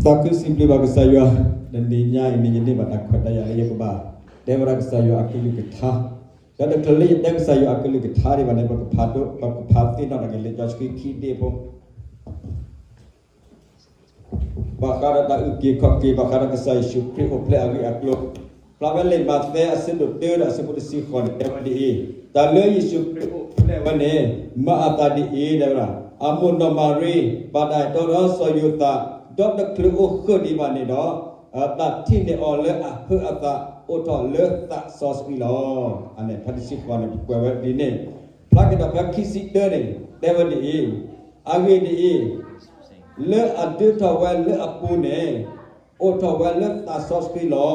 သးခုစံးဘျုးဘၣ်ကစၢ်ယွၤ, တနံၤညါအံၤန့ၣ် ယန့ၢ်ဘၣ်တၢ်ခွဲးတၢ်ယာ်လၢယကဘၣ်တဲဝဲဒၣ်ကစၢ်ယွၤအကလုၢ်ကထါ, ဒီးတချုးလၢယတဲကစၢ်ယွၤအကလုၢ်ကထါဒံးဘၣ်န့ၣ် ပကဖးဒိၣ် ပကဖးသ့ၣ်နီၣ်ထီၣ်က့ၤလံာ်စီဆှံခံဒ့ဖိ ဘၣ်ဃးဒီးတၢ်အုၣ်က့ၤခီၣ်က့ၤ ဘၣ်ဃးဒီးကစၢ်ယ့ၣ်ၡူးခရံာ်အိၣ်ဖျဲၣ်အဂ့ၢ်အကျိၤ, ဖျါဖဲလံာ်မးသဲအဆၢဒိၣ်တၢဒီးအဆၢဖိတဆံဃိးန့ၣ် တဲဝဲဒ်အံၤ, တၢ်လၢယ့ၣ်ၡူးခရံာ်အိၣ်ဖျဲၣ်ဝဲန့ၣ် မၤအသးဒ်အံၤ တဲဝဲဒၣ်, အမိၢ်နီၢ်မၤရံ ဘၣ်တၢ်အဲၣ်တီဒီးစီၤယိၤသး, ဒီးတချုးအိၣ်ဃုာ်ဒံးဘၣ်န့ၣ်ဒီး တၢ်ထံၣ်န့ၢ်အီၤလၢအဟၢအသး အိၣ်ထီၣ်လၢသးစီဆှံလီၤ. အန့ၣ်ဖဲတဆံဃိးန့ၣ် ပကွဲးဝဲဒ်န့ၣ်, ဖျါက့ၤဒီးဖဲခံဆံတၢန့ၣ် တဲဝဲဒ်အံၤ, အဂ့ၢ်ဒ်အံၤ, လၢအဒၢထီၣ်ဝဲလၢအပူၤန့ၣ် အိၣ်ထီၣ်ဝဲလၢသးစီဆှံလီၤ.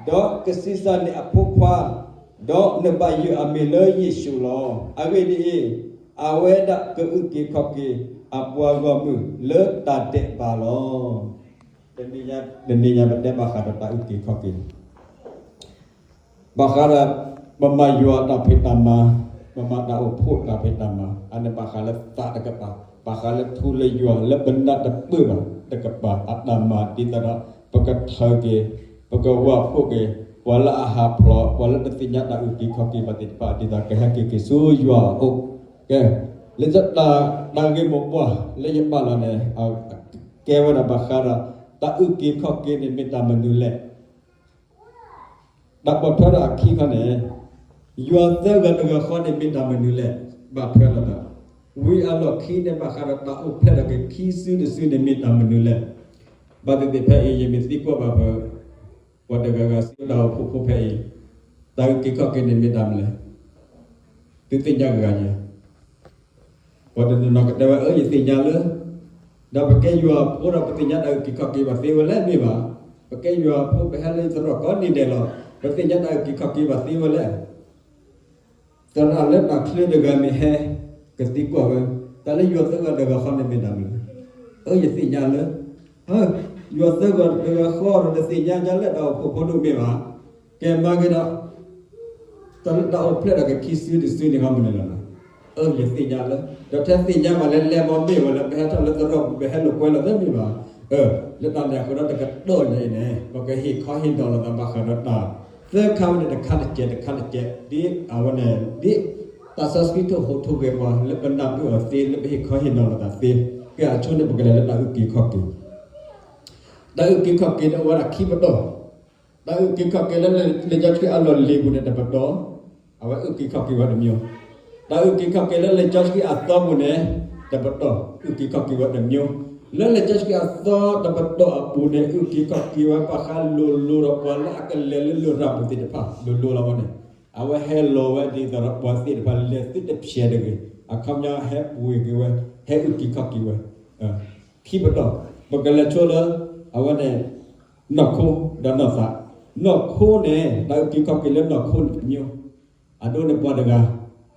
ဒီးကဆံးစၢ်န့ၢ်အဖိခွါ, ဒီးနဘၣ်ယုၢ်အမံၤလၢယ့ၣ်ၡူးလီၤ. အဂ့ၢ်ဒ်အံၤ, အဝဲဒၣ်ကအုၣ်က့ၤခီၣ်က့ၤအပှၤဂီၢ်မုၢ်လၢတၢ်ဒဲးဘးလီၤ. တနံၤညါပတဲဘၣ်ဃးဒီးတၢ်အုၣ်က့ၤခီၣ်က့ၤ ဘၣ်ဃးဒီး ပမၤယွၤတၢ်ဖံးတၢ်မၤ, ပမၤတၢ်အိၣ်ဖှိၣ်တၢ်ဖံးတၢ်မၤ, အန့ၣ်ဘၣ်ဃးလၢသးတကပၤ, ဘၣ်ဃးလၢထူလၢယွၤလၢပနၢ်တပၢၢ်ဘၣ်တကပၤအတၢ်မၤဒ်သိးဒီး ပကထၢက့ၤ, ပကဝၢ်ဖှိၣ်က့ၤ, ပှၤလၢအဟးဖျိး, ပှၤလၢတသ့ၣ်ညါတၢ်အုၣ်က့ၤခီၣ်က့ၤဘၣ်သ့ၣ်တဖၣ် ဒ်သိးကဟဲက့ၤက့ၤဆူယွၤအအိၣ်, ကဲ, လၢတၢ်ဂ့ၢ်မိၢ်ပှၢ်လၢယဘၣ်လီၤန့ၣ် ကဲဝဲဒၣ်ဘၣ်ဃးဒီး တၢ်အုၣ်က့ၤခီၣ်က့ၤန့ၣ်မ့ၢ်တၢ်မနုၤလဲၣ် တၢ်ပိာ်ထွဲဒီးအခံခီန့ၣ်, ယွၤသၢဂၤတဂၤဃီန့ၣ်မ့ၢ်တၢ်မနုၤလဲၣ်, ဘၣ်ထွဲလိာ်သး, ဝံၤအလီၢ်ခံန့ၣ်ဘၣ်ဃးဒီးတၢ်အိၣ်ဖျဲၣ်ထီၣ်က့ၤခံစုတစုန့ၣ်မ့ၢ်တၢ်မနုၤလဲၣ်, ဘၣ်သ့ၣ်သ့ၣ်ဖဲအံၤ ယမ့ၢ်သံကွၢ်ဘၣ်ဖဲ ပှၤတဂၤဂၤစံးတၢ်အိၣ်ဖှိၣ်ဖိဖဲအံၤ, တၢ်အုၣ်က့ၤခီၣ်က့ၤန့ၣ်မ့ၢ်တၢ်မနုၤလဲၣ်, သုသ့ၣ်ညါဂ့ၤဂ့ၤညါ ပှၤတနီၤနီၤကတဲဝဲ အၢ ယသ့ၣ်ညါလၢ, ဒီးပကဲယွၤဖိဒီးပသ့ၣ်ညါတၢ်အုၣ်က့ၤခီၣ်က့ၤဘၣ်သ့ဝဲလဲၣ်မ့ၢ်ဘၣ်, ပကဲယွၤဖိပဟဲလၢသရိာ်ကိးနံၤဒဲးလီၤ, ပသ့ၣ်ညါတၢ်အုၣ်က့ၤခီၣ်က့ၤဘၣ်သ့ဝဲလဲၣ်, သရၣ်လၢတၢ်ချၢတဂၤမ့ၢ်ဟဲ, ကသံကွၢ်ဝဲ, တၢ်လၢယွၤသၢဂၤတဂၤဃီန့ၣ်မ့ၢ်တၢ်မနုၤလဲၣ်, အၢ ယသ့ၣ်ညါလၢ, ယွၤသၢဂၤတဂၤဃီဒီးတသ့ၣ်ညါဒ်လဲၣ်တၢ်အိၣ်ဖှိၣ်ဖိဒိၣ်မ့ၢ်ဘၣ်, ကဲမၤက့ၤဒီး တၢ်လၢတၢ်အိၣ်ဖျဲၣ်ထီၣ်က့ၤခံစုတစုန့ၣ် မနုၤလဲၣ်လီၤ. အၢ ယသ့ၣ်ညါလၢ, ဒီးထဲသ့ၣ်ညါဘၣ်လၢလဲၤမ့ၢ်ဘၣ်လၢ ပဟဲထီၣ်လၢသရိာ်ပူၤ ပဟဲလိာ်ကွဲလိာ်သ့မ့ၢ်ဘၣ်. အၢ လၢတၢ်န့ၣ်အဃိဒီးတကတီၢ်ညါအံၤန့ၣ် ပကဟ့ၣ်ခီဟ့ၣ်နီၤလိာ်သးဘၣ်ဃးဒီးတၢ်သၢခါဝဲန့ၣ် တခါတကဲး တခါတကဲး ဒ်အဝဲန့ၣ် ဒ်တၢ်စီဆှံထိၣ်ဟူးထိၣ်ဂဲၤပှၤ လၢပနၢ်ပၢၢ်အီၤသ့ လၢပဟ့ၣ်ခီဟ့ၣ်နီၤလိာ်သးသ့, ကဲအဆိန့ၣ် ပကလဲၤလၢတၢ်အုၣ်က့ၤခီၣ်က့ၤ တၢ်အုၣ်က့ၤခီၣ်က့ၤန့ၣ်အိၣ်ဝဲဒၣ်ခံပတီၢ်, တၢ်အုၣ်က့ၤခီၣ်က့ၤလၢလံာ်စီဆှံအလီၢ်လံၤပူၤန့ၣ်တပတီၢ်, အဝဲအုၣ်က့ၤခီၣ်က့ၤဝဲတမံၤ, တၢ်အုၣ်က့ၤခီၣ်က့ၤလၢလံာ်စီဆှံအသီပူၤန့ၣ် တပတီၢ် အုၣ်က့ၤခီၣ်က့ၤဝဲတမံၤ, လၢလံာ်စီဆှံအသီတပတီၢ်အပူၤန့ၣ် အုၣ်က့ၤခီၣ်က့ၤဝဲဘၣ်ဃးလိၤလိၤဒီးပှၤလၢအကလဲၤလၢလရာ်ပူၤသ့ၣ်တဖၣ် လိၤလိၤလီၤဝဲန့ၣ်, အဝဲဟဲလီၤဝဲဒ်သိးဒီးပှၤသ့ၣ်တဖၣ်လဲၤသုတဖျဲးတဂ့ၤ, အခီပညီဟဲပှ့ၤက့ၤဝဲ, ဟဲအုၣ်က့ၤခီၣ်က့ၤဝဲ ခံပတီၢ်, ပကလဲၤဆိလၢ အဝဲန့ၣ် နီၢ်ခိဒီးနီၢ်သး, နီၢ်ခိန့ၣ် တၢ်အုၣ်က့ၤခီၣ်က့ၤလၢနီၢ်ခိန့ၣ်တမံၤ, အဒိန့ၣ်ပှၤတဂၤ,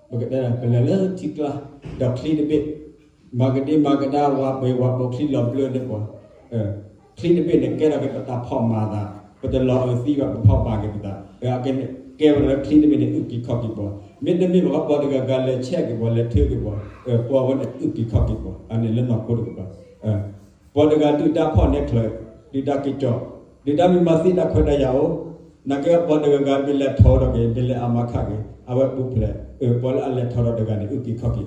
ပကတဲ ပလဲၤလၢထံကျါ, ဒီးချံတဘ့ၣ်, မၤကဒံမၤကဒါဝးပှ့ၤဝးပှ့ၤချံလီၤဘျၢန့ၢ်ပှၤ, ချံတဘ့ၣ်န့ၣ် ကဲထီၣ်က့ၤပတၢ်ဖီၣ်မၤသး, ပတလီၤအုးသံဘၣ် ပဖီၣ်မၤက့ၤပသး, အကဲဝဲဒၣ်လၢချံတဘ့ၣ်န့ၣ် အုၣ်က့ၤခီၣ်က့ၤပှၤ, မ့တမ့ၢ်ဘၣ်ဃီပှၤတဂၤဂၤလဲၤဆဲးက့ၤပှၤ လဲၤထၢက့ၤပှၤ, ပှၤဝဲန့ၣ်အုၣ်က့ၤခီၣ်က့ၤပှၤ, အန့ၣ်လၢနီၢ်ခိတကပၤ ပှၤတဂၤဒုၣ်ဒါဖီၣ်နဲချၢး, ဒုၣ်ဒါက့ၤကၠီၣ်, ဒုၣ်ဒါမ့ၢ်မၤသံတၢ်ခွဲးတၢ်ယာ်အိၣ်, နာ်က့ပှၤတဂၤဂၤမ့ၢ်လဲၤထီၣ်ဒီးက့ၤ မ့ၢ်လဲၤအမၤခးက့ၤ အဝဲပူၤဖျဲး, ပှၤလၢအလဲၤထီၣ်ဒီးတဂၤန့ၣ် အုၣ်က့ၤခီၣ်က့ၤအီၤ,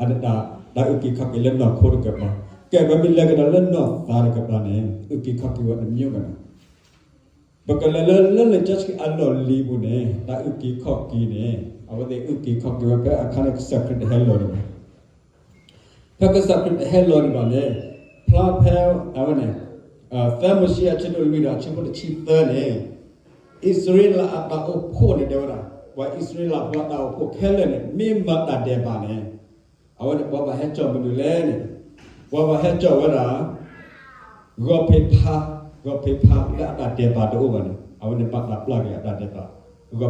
အတၢ်, တၢ်အုၣ်က့ၤခီၣ်က့ၤလၢနီၢ်ခိတကပၤ, ကဲပမ့ၢ်လဲၤကဒီးလၢနီၢ်သးတကပၤန့ၣ် အုၣ်က့ၤခီၣ်က့ၤဝဲတမံၤဘၣ်န့ၣ် ပကလဲၤလၢ လၢလံာ်စီဆှံအလီၢ်လံၤပူၤန့ၣ် တၢ်အုၣ်က့ၤခီၣ်က့ၤန့ၣ် အဝဲသ့ၣ်အုၣ်က့ၤခီၣ်က့ၤဝဲဖဲအခါန့ၣ်ကစၢ်ခရံာ်တဟဲလီၤဒံးဘၣ်, ဖဲကစၢ်ခရံာ်တဟဲလီၤဒံးဘၣ်န့ၣ် ဖျါဖဲအဝဲန့ၣ် သၢမိၤၡ့အဆၢဒိၣ်လွံၢ်ဒီးအဆၢဖိတဆံသၢန့ၣ် အံၣ်စရ့လးအတၢ်အိၣ်ဖှိၣ်န့ၣ်တဲဝဲဒၣ် ပှၤအံၣ်စရ့လးဖိအတၢ်အိၣ်ဖှိၣ်ခဲလၢာ်န့ၣ် မ့ၢ်မၤတၢ်ဒဲးဘးန့ၣ် အဝဲန့ၣ်ပှၤဘၣ်ဟဲကၠီၣ်မနုၤလဲၣ်န့ၣ် ပှၤဘၣ်ဟဲကၠီၣ်ဝဲဒၣ် ဂီၤဖံးဖါ, ဂီၤဖံးဖါလၢအတၢ်ဒဲးဘးတအိၣ်ဘၣ်န့ၣ် အဝဲန့ၣ်ဘၣ်တၢ်ပျၢ်က့ၤအတၢ်ဒဲးဘး,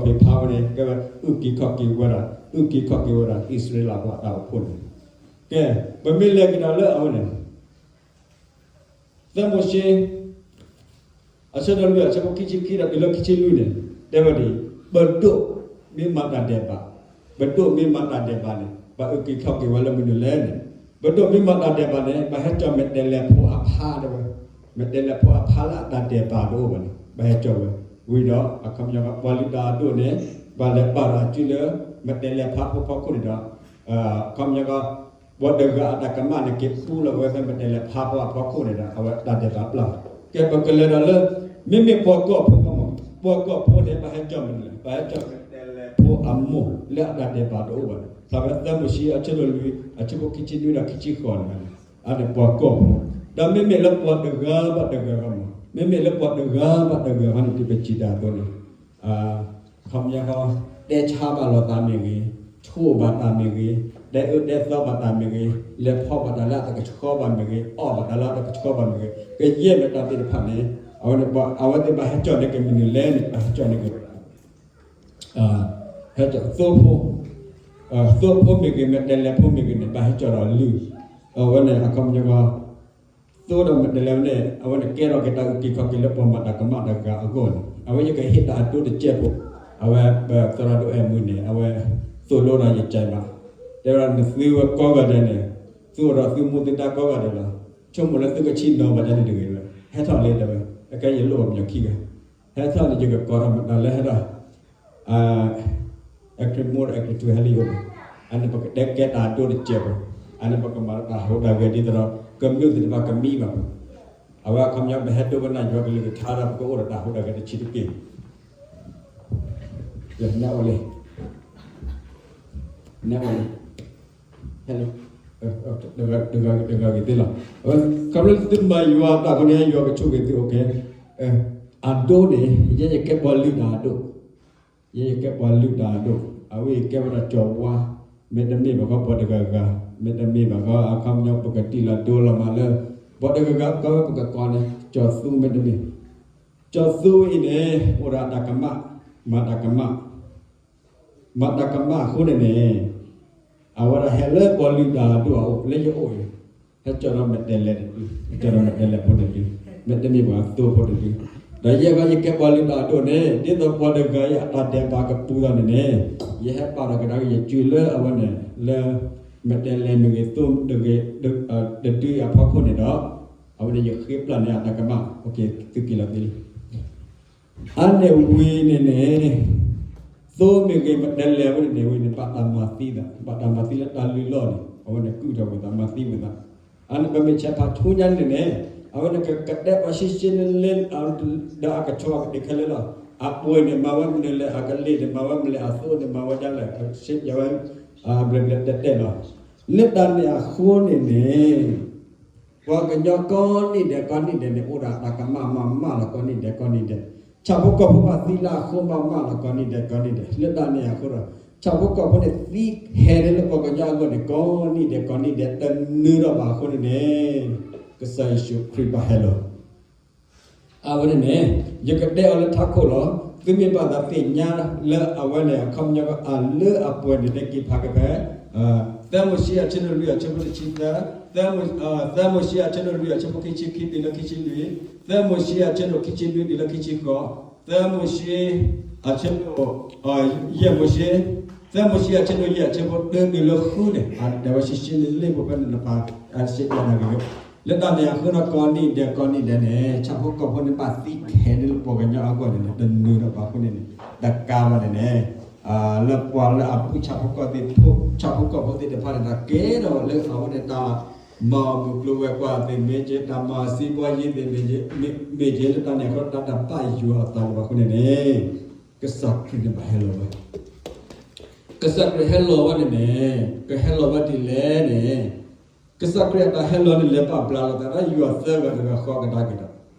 ဂီၤဖံးဖါဝဲန့ၣ် ကဲဝဲအုၣ်က့ၤခီၣ်က့ၤဝဲဒၣ်, အုၣ်က့ၤခီၣ်က့ၤဝဲဒၣ် အံၣ်စရ့လးဖိအတၢ်အိၣ်ဖှိၣ်န့ၣ်, ကဲ, ပမ့ၢ်လဲၤကဒီးလၢအဝဲန့ၣ် သၢမိၤၡ့ အဆၢဒိၣ်လွံၢ်အဆၢဖိခံဆံခံဒီးတုၤလၢခံဆံလွံၢ်န့ၣ် တဲဝဲဒ်အံၤ, ပဒိၣ်မ့ၢ်မၤတၢ်ဒဲးဘး, ပဒိၣ်မ့ၢ်မၤတၢ်ဒဲးဘးန့ၣ် ဘၣ်အုၣ်က့ၤခီၣ်က့ၤဝဲလၢမနုၤလဲၣ်န့ၣ်, ပဒိၣ်မ့ၢ်မၤတၢ်ဒဲးဘးန့ၣ် ဘၣ်ဟဲကၠီၣ်မဲာ်တဲးလဲးဖိအဖါတဲဝဲ, မ့ၢ်တဲလဲၤဖိအဖါလၢအတၢ်ဒဲးဘးတအိၣ်ဘၣ်န့ၣ် ဘၣ်ဟဲကၠီၣ်ဝဲ, ဝံၤဒီးအခီပညီ ပှၤလုၢ်တၢ်အဒိၣ်န့ၣ် ဘၣ်လဲၤပာ်ဒီးအစုလၢ မ့ၢ်တဲလဲၤဖါဖိဖီခိၣ်န့ၣ်ဒီး အခီပညီ ပှၤတဂၤအတၢ်ကမၣ်န့ၣ် က့ၤပူလီၤဝဲဖဲ မ့ၢ်တဲလဲၤဖါဖိအဖီခိၣ်န့ၣ်ဒီး အဝဲတၢ်ဒဲးဘးပျၢ်, ကဲပကလဲၤဒီးလၢ မ့မ့ၢ်ပှၤကီၢ်ဖိမ့ၢ် ပှၤကီၢ်ဖိန့ၣ် ဘၣ်ဟဲကၠီၣ်မနုၤလဲၣ်, ဘၣ်ဟဲကၠီၣ်မ့ၢ်တဲလဲၤဖိအမိၢ်လၢအတၢ်ဒဲးဘးတအိၣ်ဘၣ်န့ၣ် ဖဲသၢမိၤၡ့အဆၢဒိၣ်လွံၢ် အဆၢဖိခံဆံနွံဒီးခံဆံဃိးန့ၣ် အန့ၣ်ပှၤကီၢ်ဖိ, ဒီးမ့မ့ၢ်လၢပှၤတဂၤဘၣ်တဂၤဂီၢ်မး မ့မ့ၢ်လၢပှၤတဂၤဘၣ်တဂၤဂီၢ်န့ၣ် ဒ်ပစံးတၢ်အသိးန့ၣ် ခီပညီ တဲဆါဘၣ်လိာ်သးမ့ၢ်ဂ့ၤ, ထိၣ်ဘၣ်တၢ်မ့ၢ်ဂ့ၤ, တဲအၢတဲသီဘၣ်တၢ်မ့ၢ်ဂ့ၤ, လဲၤဖီၣ်ဘၣ်တၢ်လၢအတကဆှီဘၣ်မ့ၢ်ဂ့ၤ, အီၣ်ဘၣ်တၢ်လၢအတကဆှီဘၣ်မ့ၢ်ဂ့ၤ, ကယဲၢ်မ့ၢ်တၢ်သ့ၣ်တဖၣ်န့ၣ် အဝဲန့ၣ် အဝဲသ့ၣ်ဘၣ်ဟဲကၠီၣ်န့ၢ်က့ၤမနုၤလဲၣ်န့ၣ် ဘၣ်ဟဲကၠီၣ်န့ၢ်က့ၤ ဟဲကၠီၣ်သိဖိ, သိဖိမ့ၢ်ဂ့ၤ မ့ၢ်တဲလဲၤဖိမ့ၢ်ဂ့ၤန့ၣ် ဘၣ်ဟဲကၠီၣ်ဒီးလုၢ်, အဝဲန့ၣ်အခီပညီ သိဒီးမ့ၢ်တဲလဲၤန့ၣ် အဝဲန့ၣ်ကဲထီၣ်က့ၤတၢ်အုၣ်က့ၤခီၣ်က့ၤလၢပှၤမၤတၢ်ကမၣ်တဂၤအဂီၢ်န့ၣ် အဝဲယကဟ့ၣ်တၢ်အဒိတစဲးဖိ, အဝဲပသရၣ်ဒိၣ်အဲၣ်မူန့ၣ် အဝဲသိၣ်လိဒီးယကဲဘၣ်, တဲဝဲဒၣ်နသုဝဲကိးဂၤဒဲးန့ၣ် သုအိၣ်ဒီးသုမူသုဒါကိးဂၤဒဲးလီၤ, ဆိကမိၣ်လၢသုကဆ့ၣ်နီၤဘၣ်ဒ်န့ၣ်တဂ့ၤဝဲ, ဟဲထီၣ်လံတဲဝဲ, အခဲယလိၣ်အီၤပညီခံဂၤ ဟဲထီၣ်န့ၣ် ယကကိးထီၣ်မတၤလၢဟဲထီၣ် အဲၣ်ခရံာ်မူ အဲၣ်ခရံာ်ထူဟဲလံယိၣ်, အန့ၣ်ပကတဲကဲတၢ်အဒိတစဲးဖိ, အန့ၣ်ပကမၤတၢ်ဟူးတၢ်ဂဲၤဒ်သိးဒီး ကမျၢၢ်သ့ၣ်တဖၣ်ကမံဘၣ်ပူၤ, အဝဲအခီပညီပဟဲဒိကနၣ်ယွၤကလုၢ်ကထါဒီး ပကအိၣ်ဒီးတၢ်ဟူးတၢ်ဂဲၤတဆံးတက့ၢ်, နအိၣ်လံ, နအိၣ်လံ, တဂၤဂ့ၤသ့လီၤ, ခီဖျိသုမၤယွၤတၢ်အဃိန့ၣ် ယွၤကဆိၣ်ဂ့ၤသုအိၣ်ကဲ, အဒိန့ၣ် ယဲယကဲပှၤလုၢ်တၢ်အဒိ ယဲယကဲပှၤလုၢ်တၢ်အဒိၣ်, အဝဲယကဲဝဲဒၣ်ကၠီၤဝါ, မ့တမ့ၢ်ဘၣ်ဃီပှၤတဂၤဂၤ, မ့တမ့ၢ်ဘၣ်ဃီအခီပညီ ပကတံၢ်လီၤဒိလီၤမးလၢ ပှၤတဂၤဂၤကီဝဲပကကိးန့ၣ် ကၠီၤသူမ့တမ့ၢ်, ကၠီၤသူအံၤန့ၣ် အိၣ်ဒီးတၢ်ကမၣ်, မၤတၢ်ကမၣ်, မၤတၢ်ကမၣ်အဃိန့ၣ်န့ၣ် အဝဲဒၣ်ဟဲလၢပှၤလုၢ်တၢ်အဒိၣ်အအိၣ် လၢယအိၣ်အံၤ, ဟဲကၠီၤဒီးမ့ၢ်တဲလဲၤတဒု, ဟဲကၠီၤဒီးမ့ၢ်တဲလဲၤဖိတဒု, မ့တမ့ၢ်ပှၤသိဖိတဒု, ဒီးယဲခီယကဲပှၤလုၢ်တၢ်အဒိၣ်န့ၣ် ဒ်သိးပှၤတဂၤအံၤအတၢ်ဒဲးဘးကပူၤလီၤန့ၣ်န့ၣ်, ယဟဲပာ်ဒီးကဒါက့ၤယစုလၢအဝဲန့ၣ် လၢ မ့ၢ်တဲလဲၤမ့ၢ်ဂ့ၤ သိတဂ့ၤ တဒုအံၤအဖီခိၣ်န့ၣ်ဒီး အဝဲန့ၣ်ယဃ့ပျၢ်န့ၢ်အတၢ်ကမၣ် သုက့ၤလီၤသ့လံ အန့ၣ်ဝံၤန့ၣ်န့ၣ် သိမ့ၢ်ဂ့ၤ မ့ၢ်တဲလဲၤဝဲန့ၣ်န့ၣ် ဝံၤန့ၣ် ဘၣ်တၢ်မၤသံသး ဘၣ်တၢ်မၤသံလၢတၢ်လုၢ်လီၢ်န့ၣ် အဝဲန့ၣ်ကုၢ်ထီၣ်ဝံၤသး မၤသံဝံၤသး, အန့ၣ်ပမ့ၢ်ဆဲးဖးထူညါန့ၣ်န့ၣ် အဝဲန့ၣ်ကကတဲာ်ပှၤရှဲရှဲလ့လ့ ဒီးအကဆှီကတ့ၢ်ခဲလၢာ်လီၤ. အပှဲၤန့ၣ် မၤဝဲမနုၤလဲၣ် အကလ့ၢ်န့ၣ် မၤဝဲမနုၤလဲၣ် အသိန့ၣ် မၤဝဲဒ်လဲၣ် အဝဲ ဘျဲးဘျဲးတဲတဲလီၤ. လၢတၢ်န့ၣ်အဃိန့ၣ်န့ၣ် ပှၤကညီကိးနံၤဒဲးကိးနံၤဒဲးန့ၣ် အိၣ်ဒီးတၢ်ကမၣ်မၤမၢ်လီၤ ကိးနံၤဒဲးကိးနံၤဒဲး, ဆၣ်ဖိကီၢ်ဖိဘၣ်သံလၢအဃိမၤမၢ်လီၤ ကိးနံၤဒဲးကိးနံၤဒဲး, လၢတၢ်န့ၣ်အဃိဒီး ဆၣ်ဖိကီၢ်ဖိန့ၣ်သံခဲလၢာ်လၢပှၤကညီအဂီၢ်န့ၣ် ကိးနံၤဒဲးကိးနံၤဒဲး တနၢၤဒီးဘၣ်အဃိန့ၣ်န့ၣ် ကစၢ်ယ့ၣ်ၡူးခရံာ်ဘၣ်ဟဲလီၤ အဝဲန့ၣ်န့ၣ် ယကတဲအီၤလၢထးခိၣ်လီၤ. သုမ့ၢ်ဘၣ်သးသ့ၣ်ညါလၢအဝဲန့ၣ် အခီပညီအလၢအပှဲၤန့ၣ် တဲက့ၤဖးကဖဲ သၢမိၤၡ့အဆၢဒိၣ်လွံၢ်အဆၢဖိတဆံသၢ, သၢမိၤၡ့အဆၢဒိၣ်လွံၢ်အဆၢဖိခံဆံခံ တုၤလၢခံဆံလွံၢ်, သၢမိၤၡ့အဆၢဒိၣ်ခံဆံနွံ တုၤလၢခံဆံဃိး, သၢမိၤၡ့ အဆၢဒိၣ် ယဲၢ်မိၤၡ့, သၢမိၤၡ့အဆၢဒိၣ်ယဲၢ်အဆၢဖိတၢ တုၤလၢဃုန့ၣ် အတဲဝဲရှဲရှဲလ့လ့ ပဖဲန့ၣ်နဖး အရှဲရှဲနဂ့ၤ လၢတၢ်န့ၣ်အဃိဒီး ကိးနံၤဒဲးကိးနံၤဒဲးန့ၣ် ဆၣ်ဖိကီၢ်ဖိန့ၣ် ဘၣ်သံခဲလၢာ်လၢပှၤကညီအဂီၢ်န့ၣ် တနၢၤဒီးဘၣ်အဃိန့ၣ်န့ၣ် တကးဘၣ်န့ၣ်န့ၣ် လၢပှၤလၢအဘူၣ်ဆၣ်ဖိကီၢ်ဖိသ့ၣ်တဖၣ်န့ၣ်ဒီး ကဲထီၣ်လၢအဝဲန့ၣ် တၢ်မၤအီၣ်မုၢ်ကျိၤဝဲၤကွာ်သ့ၣ်မ့ၢ်ဂ့ၤ တၢ်မၤစံးဘီယ့သ့ၣ်မ့ၢ်ဂ့ၤ လၢတၢ်န့ၣ်အဃိ တၢ်တဘၣ်ယွၤအသးလၢၤဘၣ်အဃိန့ၣ်န့ၣ် ကစၢ်ခရံာ်န့ၣ်ဘၣ်ဟဲလီၤဝဲ ကစၢ်ခရံာ်ဟဲလီၤဝဲန့ၣ်န့ၣ် ကဟဲလီၤဝဲဒ်လဲၣ်န့ၣ် ကစၢ်ခရံာ်အတၢ်ဟဲလီၤန့ၣ် လဲၤပာ်ဘျါလီၤသးဒီးယွၤသၢဂၤတဂၤဃီကဒါက့ၤဒီး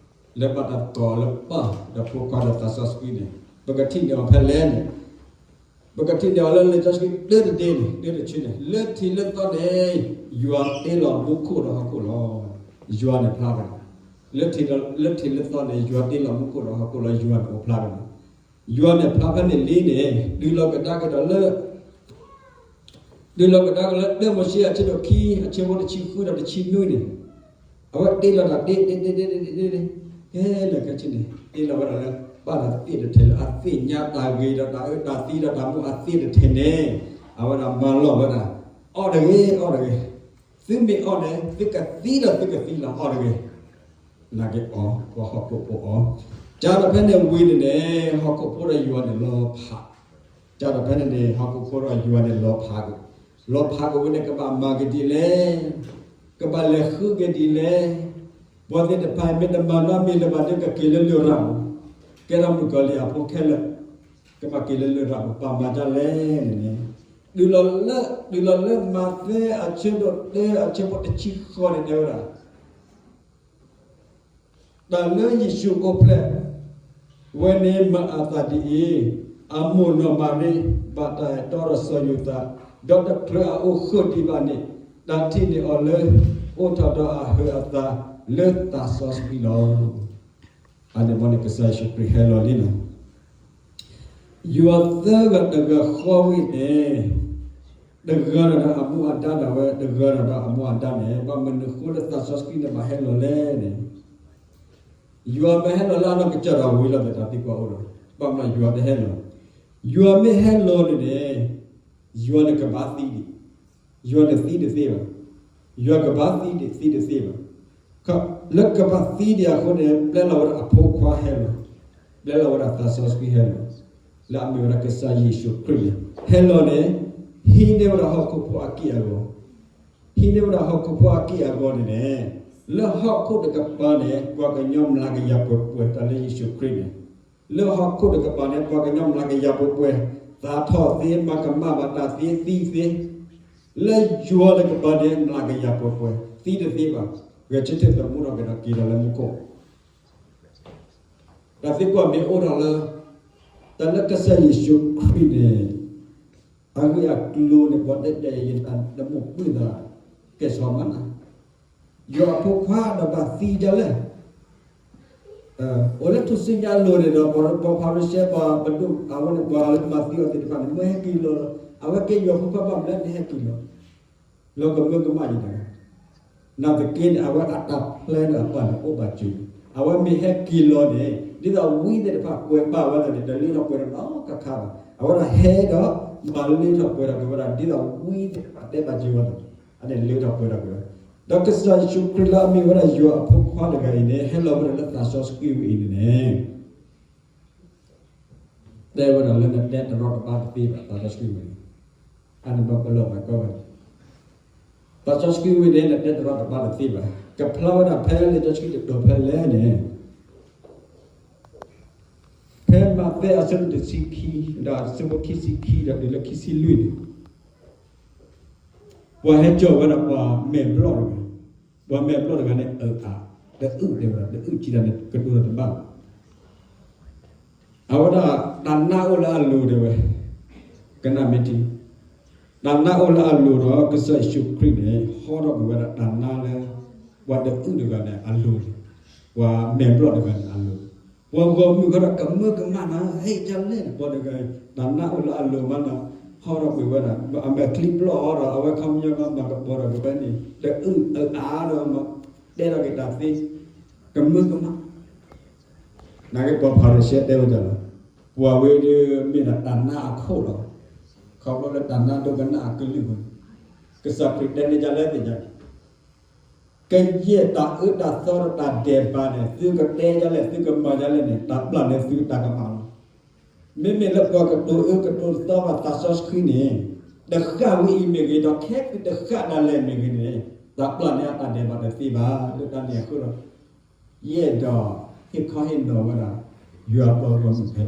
လၢဘၣ်တၢ်ကိးလၢပၢ်ဒီးဖိခွါဒီးသးစီဆှံန့ၣ် ပကထံၣ်န့ၢ်အီၤဖဲလဲၣ်န့ၣ် ပကထံၣ်န့ၢ်အီၤလၢလံာ်စီဆှံတၢတဒ့န့ၣ် တၢတဆၢန့ၣ် လၢထံးလၢသီန့ၣ် ယွၤတ့လီၤမူခိၣ်ဒီးဟီၣ်ခိၣ်လီၤ. ယွၤန့ၣ်ဖျါဝဲဒၣ် လၢထံးလၢသီန့ၣ် ယွၤတ့လီၤမူခိၣ်ဒီးဟီၣ်ခိၣ်လီၤ ယွၤန့ၣ်အိၣ်ဖျါဝဲဒၣ် ယွၤန့ၣ်ဖျါဖဲန့ၣ်လံန့ၣ် တုၤလီၤကဒါက့ၤဒီးလၢ တုၤလီၤကဒါက့ၤလၢ တၢမိၤၡ့အဆၢဒိၣ်ခံ အဆၢဖိတဆံဃုဒီးတဆံနွံန့ၣ် အဝဲတ့လီၤတၢ်တ့တ့တ့တ့တ့တ့တ့ ကဲလၢာ်ခဲဆ့န့ၣ် တ့လီၤဝဲဒၣ်လၢ ဘၣ်တၢ်သ့ၣ်တထည်လၢအသ့ၣ်ညါတၢ်ဂ့ၤဒီးတၢ်အၢတၢ်သီဒီးတၢ်မူအသ့ၣ်တထည်န့ၣ် အဝဲဒၣ်မၤလီၢ်ဝဲဒၣ် အီၣ်တဂ့ၤ အီၣ်တဂ့ၤ သုမ့ၢ်အီၣ်န့ၣ် သုကသံဒီးသုကသံလီၤ အီၣ်တဂ့ၤ နာ်က့အီၤ ပှၤဟီၣ်ခိၣ်ဖိအီၤ, ကၢ်ဒီးဖဲန့ၣ်ဝံၤန့ၣ်န့ၣ် ဟီၣ်ခိၣ်ဖိဒီးယွၤန့ၣ်လီၤဖး, ကၢ်ဒီးဖဲန့ၣ်န့ၣ် ဟီၣ်ခိၣ်ဖိဒီးယွၤန့ၣ်လီၤဖးက့ၤ, လီၤဖးက့ၤဝဲန့ၣ် ကဘၣ်မၤက့ၤဒ်လဲၣ်, ကဘၣ်လဲၤဃုက့ၤဒ်လဲၣ်, ပှၤသ့ၣ်တဖၣ်အံၤ မ့ၢ်တမၤနီတမံၤလၢၤဘၣ်ဒီး ကက့ၤလၢလရာ်မး, ကဲထီၣ်မုၣ်ကီၤလံၢ်အဖိခဲလၢာ်, ကဘၣ်က့ၤလၢလရာ်မး ဘၣ်မၤဒ်လဲၣ်န့ၣ်န့ၣ်, တုၤလီၤလၢ တုၤလီၤလၢမးသဲအဆၢဒိၣ်တၢ အဆၢဖိတဆံဃိးန့ၣ် တဲဝဲဒၣ် တၢ်လၢယ့ၣ်ၡူးအိၣ်ဖျဲၣ်ဝဲန့ၣ် မၤအသးဒ်အံၤ, အမိၢ်နီၢ်မၤရံ ဘၣ်တၢ်အဲၣ်တီဒီးစီၤယိၤသး, ဒီးတချုးအအိၣ်ဃုာ်ဒံးဘၣ်န့ၣ်, တၢ်ထံၣ်န့ၢ်အီၤလၢ အိၣ်ထီၣ်ဒီးအဟၢအသးလၢသးစီဆှံလီၤ. အန့ၣ်ဘီန့ၣ် ကစၢ်ယ့ၣ်ၡူးခရံာ်ဟဲလီၤလံနီၤ. ယွၤသၢဂၤတဂၤဃီဝံၤန့ၣ်, တဂၤဒီးအမူအဒါဒၣ်ဝဲ, တဂၤဒီးအမူအဒါန့ၣ် ဘၣ်မနုၤဃိလၢသးစီဆှံန့ၣ်ဘၣ်ဟဲလီၤလဲၣ်န့ၣ်, ယွၤမ့ၢ်ဟဲလီၤလၢအနီၢ်ကစၢ်ဒီးဝံၤလီၤဒီး တၢ်သံကွၢ်အိၣ်ဒီး ဘၣ်မနုၤယွၤတဟဲလီၤ, ယွၤမ့ၢ်ဟဲလီၤန့ၣ်န့ၣ် ယွၤန့ၣ်ကဘၣ်သံဒံး, ယွၤန့ၣ်သံတသ့ဘၣ်, ယွၤကဘၣ်သံဒံး သံတသ့ဘၣ်, လၢကဘၣ်သံဒံးအဃိန့ၣ် ပျဲလီၤဝဲဒၣ်အဖိခွါဟဲလီၤ, ပျဲလီၤဝဲဒၣ်သးစီဆှံဟဲလီၤ, လၢအမ့ၢ်ဝဲဒၣ်ကစၢ်ယ့ၣ်ၡူးခရံာ်န့ၣ် ဟဲလီၤန့ၣ် ဟံးန့ၢ်ဝဲဒၣ်ဟီၣ်ခိၣ်ဖိအက့ၢ်အဂီၤ, ဟံးန့ၢ်ဝဲဒၣ်ဟီၣ်ခိၣ်ဖိအက့ၢ်အဂီၤန့ၣ်န့ၣ်, လၢဟီၣ်ခိၣ်တကပၤန့ၣ် ပှၤကညီမျးကယၤပှဲၤပှဲၤ တၢ်လၢယ့ၣ်ၡူးခရံာ်န့ၣ်, လၢဟီၣ်ခိၣ်တကပၤန့ၣ် ပှၤကညီမျးကယၤပှဲၤပှဲၤ သးထီၣ်သ့ မၤကမၣ်ဘၣ်တၢ်သ့ သံသ့, လၢယွၤတကပၤန့ၣ် မျးကယၤပှဲၤပှဲၤ သံတသ့ဘၣ်, ဂဲၤဆၢထၢၣ်သမူထီၣ်က့ၤဒီးက့ၤဒီးလၢမူခိၣ် တၢ်သံကွၢ်မ့ၢ်အိၣ်ထီၣ်လၢ တၢ်လၢကစၢ်ယ့ၣ်ၡူးခရံာ်န့ၣ် အဂ့ၢ်အကျိၤန့ၣ် ပှၤတဲတဲယတၢ်တမိၣ်ပှၢ်သး ကဲၣ်ဆိးမးနၤ, ယွၤအဖိခွါဒီးဘၣ်သံဒ်လဲၣ်, အိၣ်လၢထူၣ်စုညါအလိၤန့ၣ်ဒီး ပှၤဖၤရံၤၡဲ ပှၤပဒိၣ်အဝဲန့ၣ် ပှၤလၢမၤသံအီၤသ့ၣ်တဖၣ်န့ၣ် မ့ၢ်ဟဲက့ၤလီၤလီၤ, အဝဲကဲယွၤဖိခွါဘၣ်မနုၤလဲၣ် နဟဲက့ၤလီၤ လီၤကမၢကမၣ်ယတဂၤ, နာ်သက့န့ၣ် အဝဲအတၢ်ဖျဲလၢအပၢ်န့ၣ်အိၣ်ဘၣ်စၢၤ, အဝဲမ့ၢ်ဟဲက့ၤလီၤန့ၣ် ဒ်သိးဝံသ့ၣ်တဖၣ်ကွဲးဘၣ်ဝဲဒၣ်န့ၣ် တလၢထီၣ်ပှဲၤထီၣ်နီတခါဘၣ်, အဝဲဒၣ်ဟဲဒီး မၤလၢထီၣ်ပှဲၤထီၣ်က့ၤဝဲဒၣ် ဒ်သိးဝံသ့ၣ်တဖၣ်တဲဘၣ်စၢၤဝဲဒၣ်န့ၣ် အန့ၣ်လၢထီၣ်ပှဲၤထီၣ်က့ၤဝဲ, ဒီးကစၢ်ယ့ၣ်ၡူးခရံာ်လၢအမ့ၢ်ဝဲဒၣ်ယွၤအဖိခွါတဂၤအံၤန့ၣ် ဟဲလီၤဝဲဒၣ်လၢသးစီဆှံဝဲအံၤန့ၣ်န့ၣ် တဲဝဲဒၣ်လၢနတဲတရီတပါတသ့ဘၣ် သးစီဆှံဝဲန့ၣ်, အန့ၣ်ဘၣ်ပလီၢ်ဘၣ်ကီဝဲန့ၣ်, သးစီဆှံဝဲန့ၣ် နတဲတရီတပါတသ့ဘၣ်, ကဖျါဝဲဒၣ်ဖဲလံာ်စီဆှံတတီၤဖဲလဲၣ်န့ၣ်, ဖဲမးသဲအဆၢဒိၣ်တဆံခံ ဒီးအဆၢဖိခံဆံခံဒီးတုၤလၢခံဆံလွံၢ်န့ၣ် ပှၤဟဲစိာ်ဝဲဒၣ်ပှၤမဲာ်ဘျီၣ်တဂၤ, ပှၤမဲာ်ဘျီၣ်တဂၤန့ၣ်အၢအါ, တအုၣ်တဲဝဲဒၣ် တအုၣ်ကံဒၣ်န့ၣ် ကတိၤတၢ်တဘၣ်ဘၣ် အဝဲဒၣ်တၢ်နါအိၣ်လၢအလိၤတဲဝဲ, ကနၣ်မ့ၢ်ထံ, တၢ်နါအိၣ်လၢအလိၤဒီး ကစၢ်ယ့ၣ်ၡူးခရံာ်န့ၣ် ဟီထီၣ်ကွံာ်ဝဲဒၣ်တၢ်နါလၢ ပှၤတအုၣ်တဂၤန့ၣ်အလိၤန့ၣ်, ပှၤမဲာ်ဘျီၣ်တဂၤန့ၣ်အလိၤ, ပှၤဂီၢ်မုၢ်ဃီဒီးကမၢကမၣ်နၤ ဟဲကလဲၣ်န့ၣ် ပှၤတဂၤအံၤ တၢ်နါအိၣ်လၢအလိၤမးနီၤ, ဟီထီၣ်ကွံာ်ဝဲဒၣ် အမဲာ်ချံဘျီၣ်အီၤဒီး အဝဲခီပညီမၤကပီၤဒီးကဝဲန့ၣ် တအုၣ်အအါဒီး တဲထီၣ်က့ၤတၢ်သ့ ကမၢကမၣ် နာ်က့ပှၤဖၤရံၤၡဲတဲဝဲဒၣ်လီၤ, ပှၤဝဲဒၣ်မ့ၢ်ဒၣ်တၢ်နါအခိၣ်လီၤ, ခီဖျိလၢတၢ်နါဒိကနၣ်အကလုၢ်ဝဲ, ကစၢ်ခရံာ်တဲန့ၢ်ဒ်လဲၣ်သ့ၣ်ညါ, ကယဲၢ်တၢ်အၢတၢ်သီဒီးတၢ်ဒဲးဘးန့ၣ် သုကတဲဒ်လဲၣ် သုကမၤဒ်လဲၣ်န့ၣ် တၢ်ပျၢ်န့ၣ်သုတၢ်ကမၣ်လီၤ. မ့မ့ၢ်လၢပှၤကတိၤအၢကတိၤသီဘၣ်သးစီဆှံန့ၣ် တဃၣ်ဝဲအံၤမ့ၢ်ဂ့ၤ ဒီးခဲကတဃၣ်ဒၣ်လဲာ်မ့ၢ်ဂ့ၤန့ၣ် တၢ်ပျၢ်န့ၣ်အတၢ်ဒဲးဘးတသ့ဘၣ် လၢတၢ်န့ၣ်အဃိဒီး ယအဲၣ်ဒိးဟ့ၣ်ခီဟ့ၣ်နီၤဝဲဒၣ် ယွၤပှၤဂီၢ်မုၢ်ဖဲ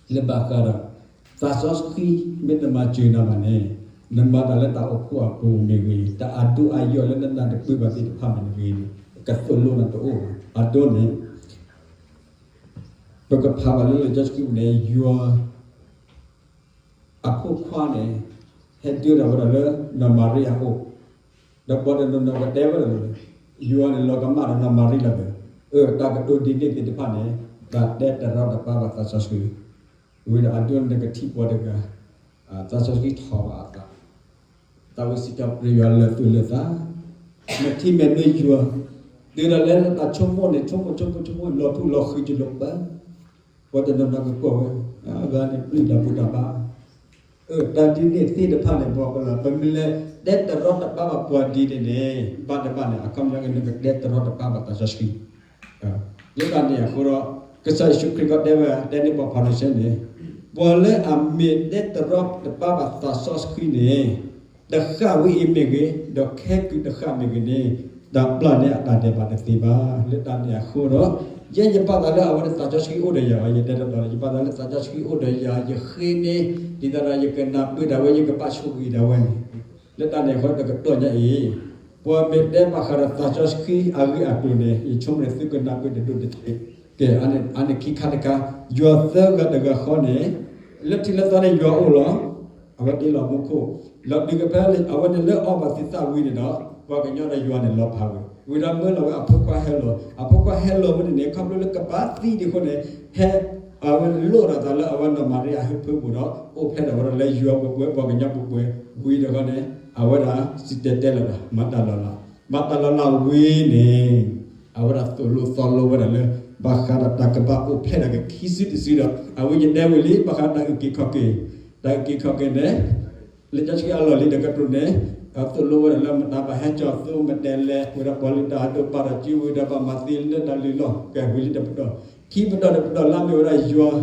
အံၤ လၢဘၣ်ဃးဒီး သးစီဆှံမ့ၢ်တမၤစၢၤနၤဘၣ်န့ၣ် နမၤတၢ်လၢတၢ်အိၣ်ဖှိၣ်အပူၤမ့ၢ်ဂ့ၤ တၢ်အဒိအယိာ်လၢနနၢ်တပၢၢ်ဘၣ်သ့ၣ်တဖၣ်မ့ၢ်ဂ့ၤန့ၣ် ကသိၣ်လိနၤတအိၣ်ဘၣ်. အဒိန့ၣ် ပကဖးဘၣ်လၢလံာ်စီဆှံပူၤန့ၣ် ယွၤ အဖိခွါန့ၣ် ဟဲဒၢထီၣ်ဝဲဒၣ်လၢနီၢ်မၤရံအအိၣ်, ဒီးပှၤတနီၤနီၤကတဲဝဲဒၣ်လၢ ယွၤန့ၣ်လီၤကမၣ်ဒီးနီၢ်မၤရံလီၤဒီး အၢ တၢ်ကတိၤဒ်န့ၣ်သ့ၣ်တဖၣ်န့ၣ် တၢ်တဲတရီတပါဘၣ်သးစီဆှံ, ဝံၤဒီးအဒိန့ၣ်ကထံၣ်ပှၤတဂၤ သးစီဆှံထီၣ်ဘၣ်အသး သးဝံၣ်စံးထီၣ်ပတြၢၤယွၤလၢာ်သူၣ်လၢာ်သး, နထံၣ်မဲာ်နွ့ယွၤ, တုၤဒၣ်လဲာ်လၢတၢ်ဆိကမိၣ်န့ၣ် ဆိကမိၣ်ဆိကမိၣ်ဆိကမိၣ် လီၤထူလီၤဃံၤတလိၣ်ပၢ, ပှၤတနီၤနီၤကကိးဝဲ, အဂၤန့ၣ်ပျံၤတၢ်ဘူၣ်တၢ်ဘါ, တၢ်ဒ်န့ၣ်သ့ၣ်တဖၣ်န့ၣ် ပှၤကလၢ ပမ့ၢ်လဲၤတဲတရီတပါဘၣ်ပှၤဒ်န့ၣ်န့ၣ် ဘၣ်တဘၣ်န့ၣ် အခီပညီကနကတဲတရီတပါဘၣ်သးစီဆှံ လၢတၢ်န့ၣ်အဃိဒီး ကစၢ်ယ့ၣ်ၡူးခရံာ်ကီတဲဝဲ တဲန့ၢ်ပှၤဖၤရံၤၡဲန့ၣ် ပှၤလၢအမ့ၢ်တဲတရီတပါဘၣ်သးစီဆှံန့ၣ် တဃၣ်ဝဲအံၤမ့ၢ်ဂ့ၤ, ဒီးခဲကုာ်တဃၣ်မ့ၢ်ဂ့ၤန့ၣ် တၢ်ပျၢ်န့ၢ်အတၢ်ဒဲးဘးတသ့ဘၣ်. လၢတၢ်န့ၣ်အဃိဒီး ယဲယဘၣ်သးလၢအဝဲန့ၣ်သးစီဆှံအိၣ်ဒီးယၤ, ယတဲတဘျီလၢ ယဘၣ်သးလၢသးစီဆှံအိၣ်ဒီးယၤ, ယဃ့န့ၢ် ဒ်သိးဒီးယကနၢ်ပၢၢ်ဒၣ်ဝဲ ယကဘၣ်ဆိၣ်ဂ့ၤဒၣ်ဝဲန့ၣ် လၢတၢ်န့ၣ်အဃိတကတီၢ်ညါအံၤ ပှၤမ့ၢ်တဲဘၣ်ဃးဒီးသးစီဆှံအဂ့ၢ်အကျိၤန့ၣ် ယဆိကမိၣ်န့ၣ် သုကနၢ်ပၢၢ်တဒိၣ်တထံး, ကဲ အန့ၣ်ခံခါတခါ, ယွၤသၢဂၤတဂၤဃီန့ၣ် လၢထံးလၢသီန့ၣ်ယွၤအိၣ်လီၤ, အဝဲတ့လီၤမူခိၣ်, လီၤဒုးကဖဲအဝဲန့ၣ်လၢအီၣ်ဘၣ်သံသၣ်ဝံၤန့ၣ်ဒီး ပှၤကညီဒီးယွၤန့ၣ်လီၤဖးဝဲ, ဝံၤဒီးမၢလီၤဝဲအဖိခွါဟဲလီၤ, အဖိခွါဟဲလီၤဝဲန့ၣ်န့ၣ် ခီဖျိလၢကဘၣ်သံဒံးအဃိန့ၣ် ဟဲ အဝဲလိၣ်ဒီးသးလၢအဝဲနီၢ်မၤရံအဟၢဖၢပူၤဒီး အိၣ်ဖျဲၣ်ဒီးဝဲဒၣ်လၢယွၤပှဲၤပှဲၤ ပှၤကညီပှဲၤပှဲၤ ဝံၤဒီးဃီန့ၣ် အဝဲဒၣ်စံၣ်တဲၤတဲလီၤဒီး မၤတၢ်လီၤလး, မၤတၢ်လီၤလးဝံၤန့ၣ် အဝဲဒၣ်သိၣ်လိသီလိဝဲဒၣ်လၢ ဘၣ်ဃးဒီးတၢ်ကဘၣ်အိၣ်ဖျဲၣ်ထီၣ်က့ၤခံစုတစုဒီး အဝဲယတဲဝံၤလံ ဘၣ်ဃးဒီးတၢ်အုၣ်က့ၤခီၣ်က့ၤ, တၢ်အုၣ်က့ၤခီၣ်က့ၤန့ၣ် လံာ်စီဆှံအလီၢ်လံၤတကတြူၢ်န့ၣ် သိၣ်လိဝဲဒၣ်လၢမတၤဘၣ်ဟဲကၠီၤသိမတဲလဲၤ ဝံၤဒီးပှၤလုၢ်တၢ်အဒိၣ်ပာ်ဒီးစုဝံၤဒီးဘၣ်မၤသံလၢတၢ်လုၢ်လီၢ် ကဲဝံၤလံတပတီၢ်, ခံပတီၢ်တပတီၢ်လၢအမ့ၢ်ဝဲဒၣ်ယွၤ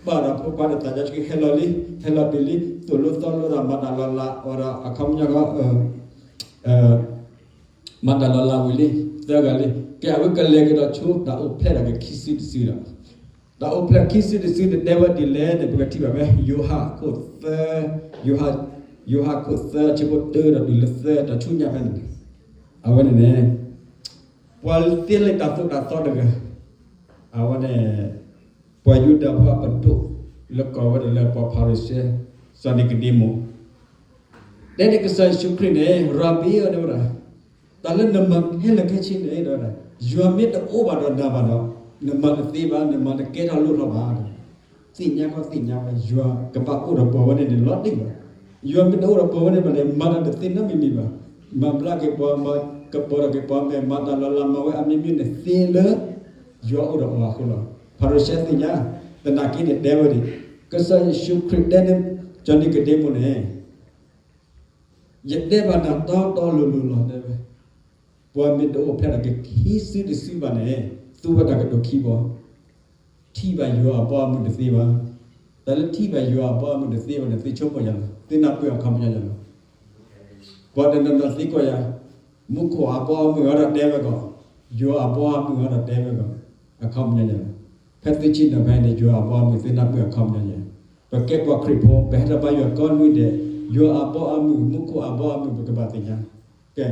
ပာ်ဒီးဖိခွါဒီးသးစီဆှံဟဲလီၤလံ, ဟဲလီၤတုၤလံ သိၣ်လိသီလိဒီးမၤတၢ်လီၤလးဝဲဒီးအခီပညီ မၤတၢ်လီၤလးဝံၤလံ သၢဂၤလံ, ကဲ အဝဲကလဲၤကဒီးဆိတၢ်အိၣ်ဖျဲၣ်ထီၣ်က့ၤခံစုတစုဒီး တၢ်အိၣ်ဖျဲၣ်ခံစုတစုန့ၣ် တဲဝဲဒ်လဲၣ်န့ၣ် ပကထံၣ်ဘၣ်ဖဲ ယိၤဟၣ်ခိၣ်သၢ, ယိၤဟၣ်ခိၣ်သၢ ဆၢဖိတၢဒီးတုၤလၢသၢ တၢ်ဆူညါဖဲန့ၣ်, အဝဲန့ၣ်န့ၣ် ပှၤသ့လံာ်တၢ်သိၣ်တၢ်သီတဂၤ, အဝဲန့ၣ် ပှၤယူဒၤဖိအပဒိၣ် လၢကိးဝဲဒၣ်လၢပှၤဖၤရံၤၡဲ စီၤနံၤကဒ့မူး တဲန့ၣ်ကစၢ်ယ့ၣ်ၡူးခရံာ်န့ၣ် ရၤဘံဧၢ တဲဝဲဒၣ်, တၢ်လၢနမၤခဲလၢာ်ခဲဆ့န့ၣ် တဲဝဲဒၣ် ယွၤမ့ၢ်တအိၣ်ဘၣ်ဒီးနၤဘၣ်ဒီး နမၤတသ့ဘၣ်, နမၤတကဲထီၣ်လိၣ်ထီၣ်ဘၣ်. သ့ၣ်ညါကီသ့ၣ်ညါဝဲ ယွၤကဘၣ်အိၣ်ဒီးပှၤဝဲန့ၣ်န့ၣ် လီၤတံၢ်လီၤ. ယွၤမ့ၢ်တအိၣ်ဒီးပှၤဝဲန့ၣ်ဘၣ်န့ၣ် မၤတၢ်တသ့နီတမံၤမံၤဘၣ်. မၤဘျါက့ၤပှၤ, မၤကပီၤထီၣ်က့ၤပှၤမဲာ်, မၤတၢ်လီၤလးမၤဝဲအမံၤမံၤန့ၣ်သ့လၢ ယွၤအိၣ်ဒီးအီၤအဃိလီၤ. ဖၤရံၤၡဲသ့ၣ်ညါ, သနာ်က့န့ၣ်တဲဝဲဒၣ်, ကစၢ်ယ့ၣ်ၡူးခရံာ်တဲန့ၣ် စီၤနံၤကဒ့မူးန့ၣ် ယတဲဘၣ်နၤတီတီလိၤလိၤလီၤ တဲဝဲ, ပှၤမ့ၢ်တအိၣ်ဖျဲၣ်ထီၣ်က့ၤခံစုတစုဘၣ်န့ၣ် သူဝဲတၢ်ကတိၤခံဘီ, ထံၣ်ဘၣ်ယွၤအဘီအမုၢ်တသ့ဘၣ်. တၢ်လၢထံၣ်ဘၣ်ယွၤအဘီအမုၢ်တသ့ဘၣ်န့ၣ် သုဆိကမိၣ်ယၤလီၤ, သုနၢ်ပၢၢ်အခီပညီယၤလီၤ. ပှၤတနီၤနီၤသံကွၢ်ယၤ, မူခိၣ်အဘီအမုၢ်အံၤဒီးတဲဝဲကီး, ယွၤအဘီအမုၢ်အံၤဒီးတဲဝဲကီး, အခီပညီယၤလီၤ. ဖဲသုဆ့ၣ်နီၤဖဲန့ၣ် ယွၤအဘီအမုၢ် သုနၢ်ပၢၢ်အခီပညီယၤ, ပကဲပှၤခရံာ်ဖိ ပဟဲထီၣ်ဘါယွၤကိးနွံဒဲး, ယွၤအဘီအမုၢ် မူခိၣ်အဘီအမုၢ် ပကဘၣ်သ့ၣ်ညါ. ကဲ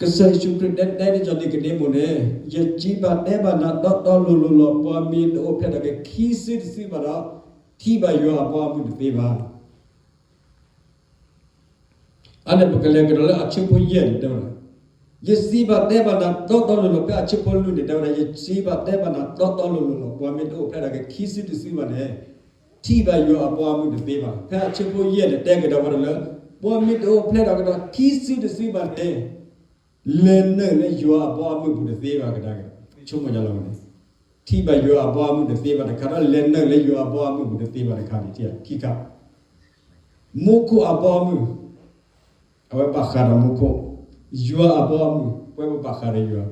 ကစၢ်ယ့ၣ်ၡူးခရံာ်တဲ တဲဒ်စီၤနံၤကဒ့မူးန့ၣ်, ယစံးဘၣ်တဲဘၣ်နၤတီတီလိၤလိၤလီၤ, ပှၤမ့ၢ်တအိၣ်ဖျဲၣ်ထီၣ်က့ၤခံစုတစုဘၣ်ဒီး ထံၣ်ဘၣ်ယွၤအဘီအမုၢ်တသ့ဘၣ်. အန့ၣ်ပကလဲၤကဒီးလၢအဆၢဖိယဲၢ်န့ၣ်တဲဝဲဒၣ်, ယစံးဘၣ်တဲဘၣ်နၤတီတီလိၤလိၤ, ဖဲအဆၢဖိလွံၢ်န့ၣ်တဲဝဲဒၣ်, ယစံးဘၣ်တဲဘၣ်နၤတီတီလိၤလိၤလီၤ, ပှၤမ့ၢ်တအိၣ်ဖျဲၣ်ထီၣ်က့ၤခံစုတစုဘၣ်န့ၣ် ထံၣ်ဘၣ်ယွၤအဘီအမုၢ်တသ့ဘၣ်. ဖဲအဆၢဖိယဲၢ်န့ၣ် တဲကဒီးဝဲဒၣ်လၢ ပှၤမ့ၢ်တအိၣ်ဖျဲၣ်ထီၣ်ကဒီးခံစုတစုဘၣ်န့ၣ် လဲၤနုာ်လၢယွၤအဘီအမုၢ်ပူၤတသ့ဘၣ်ကဒါက့ၤ. ဆိကမိၣ်ယၤလီၤန့ၣ်, ထံၣ်ဘၣ်ယွၤအဘီအမုၢ်တသ့ဘၣ်တခါဒီး လဲၤနုာ်လၢယွၤအဘီအမုၢ်ပူၤတသ့ဘၣ်တခါန့ၣ် ခံခါ, မူခိၣ်အဘီအမုၢ် အဝဲဘၣ်ဃးဒီးမူခိၣ်, ယွၤအဘီအမုၢ် ပဝဲပဘၣ်ဃးဒီးယွၤ,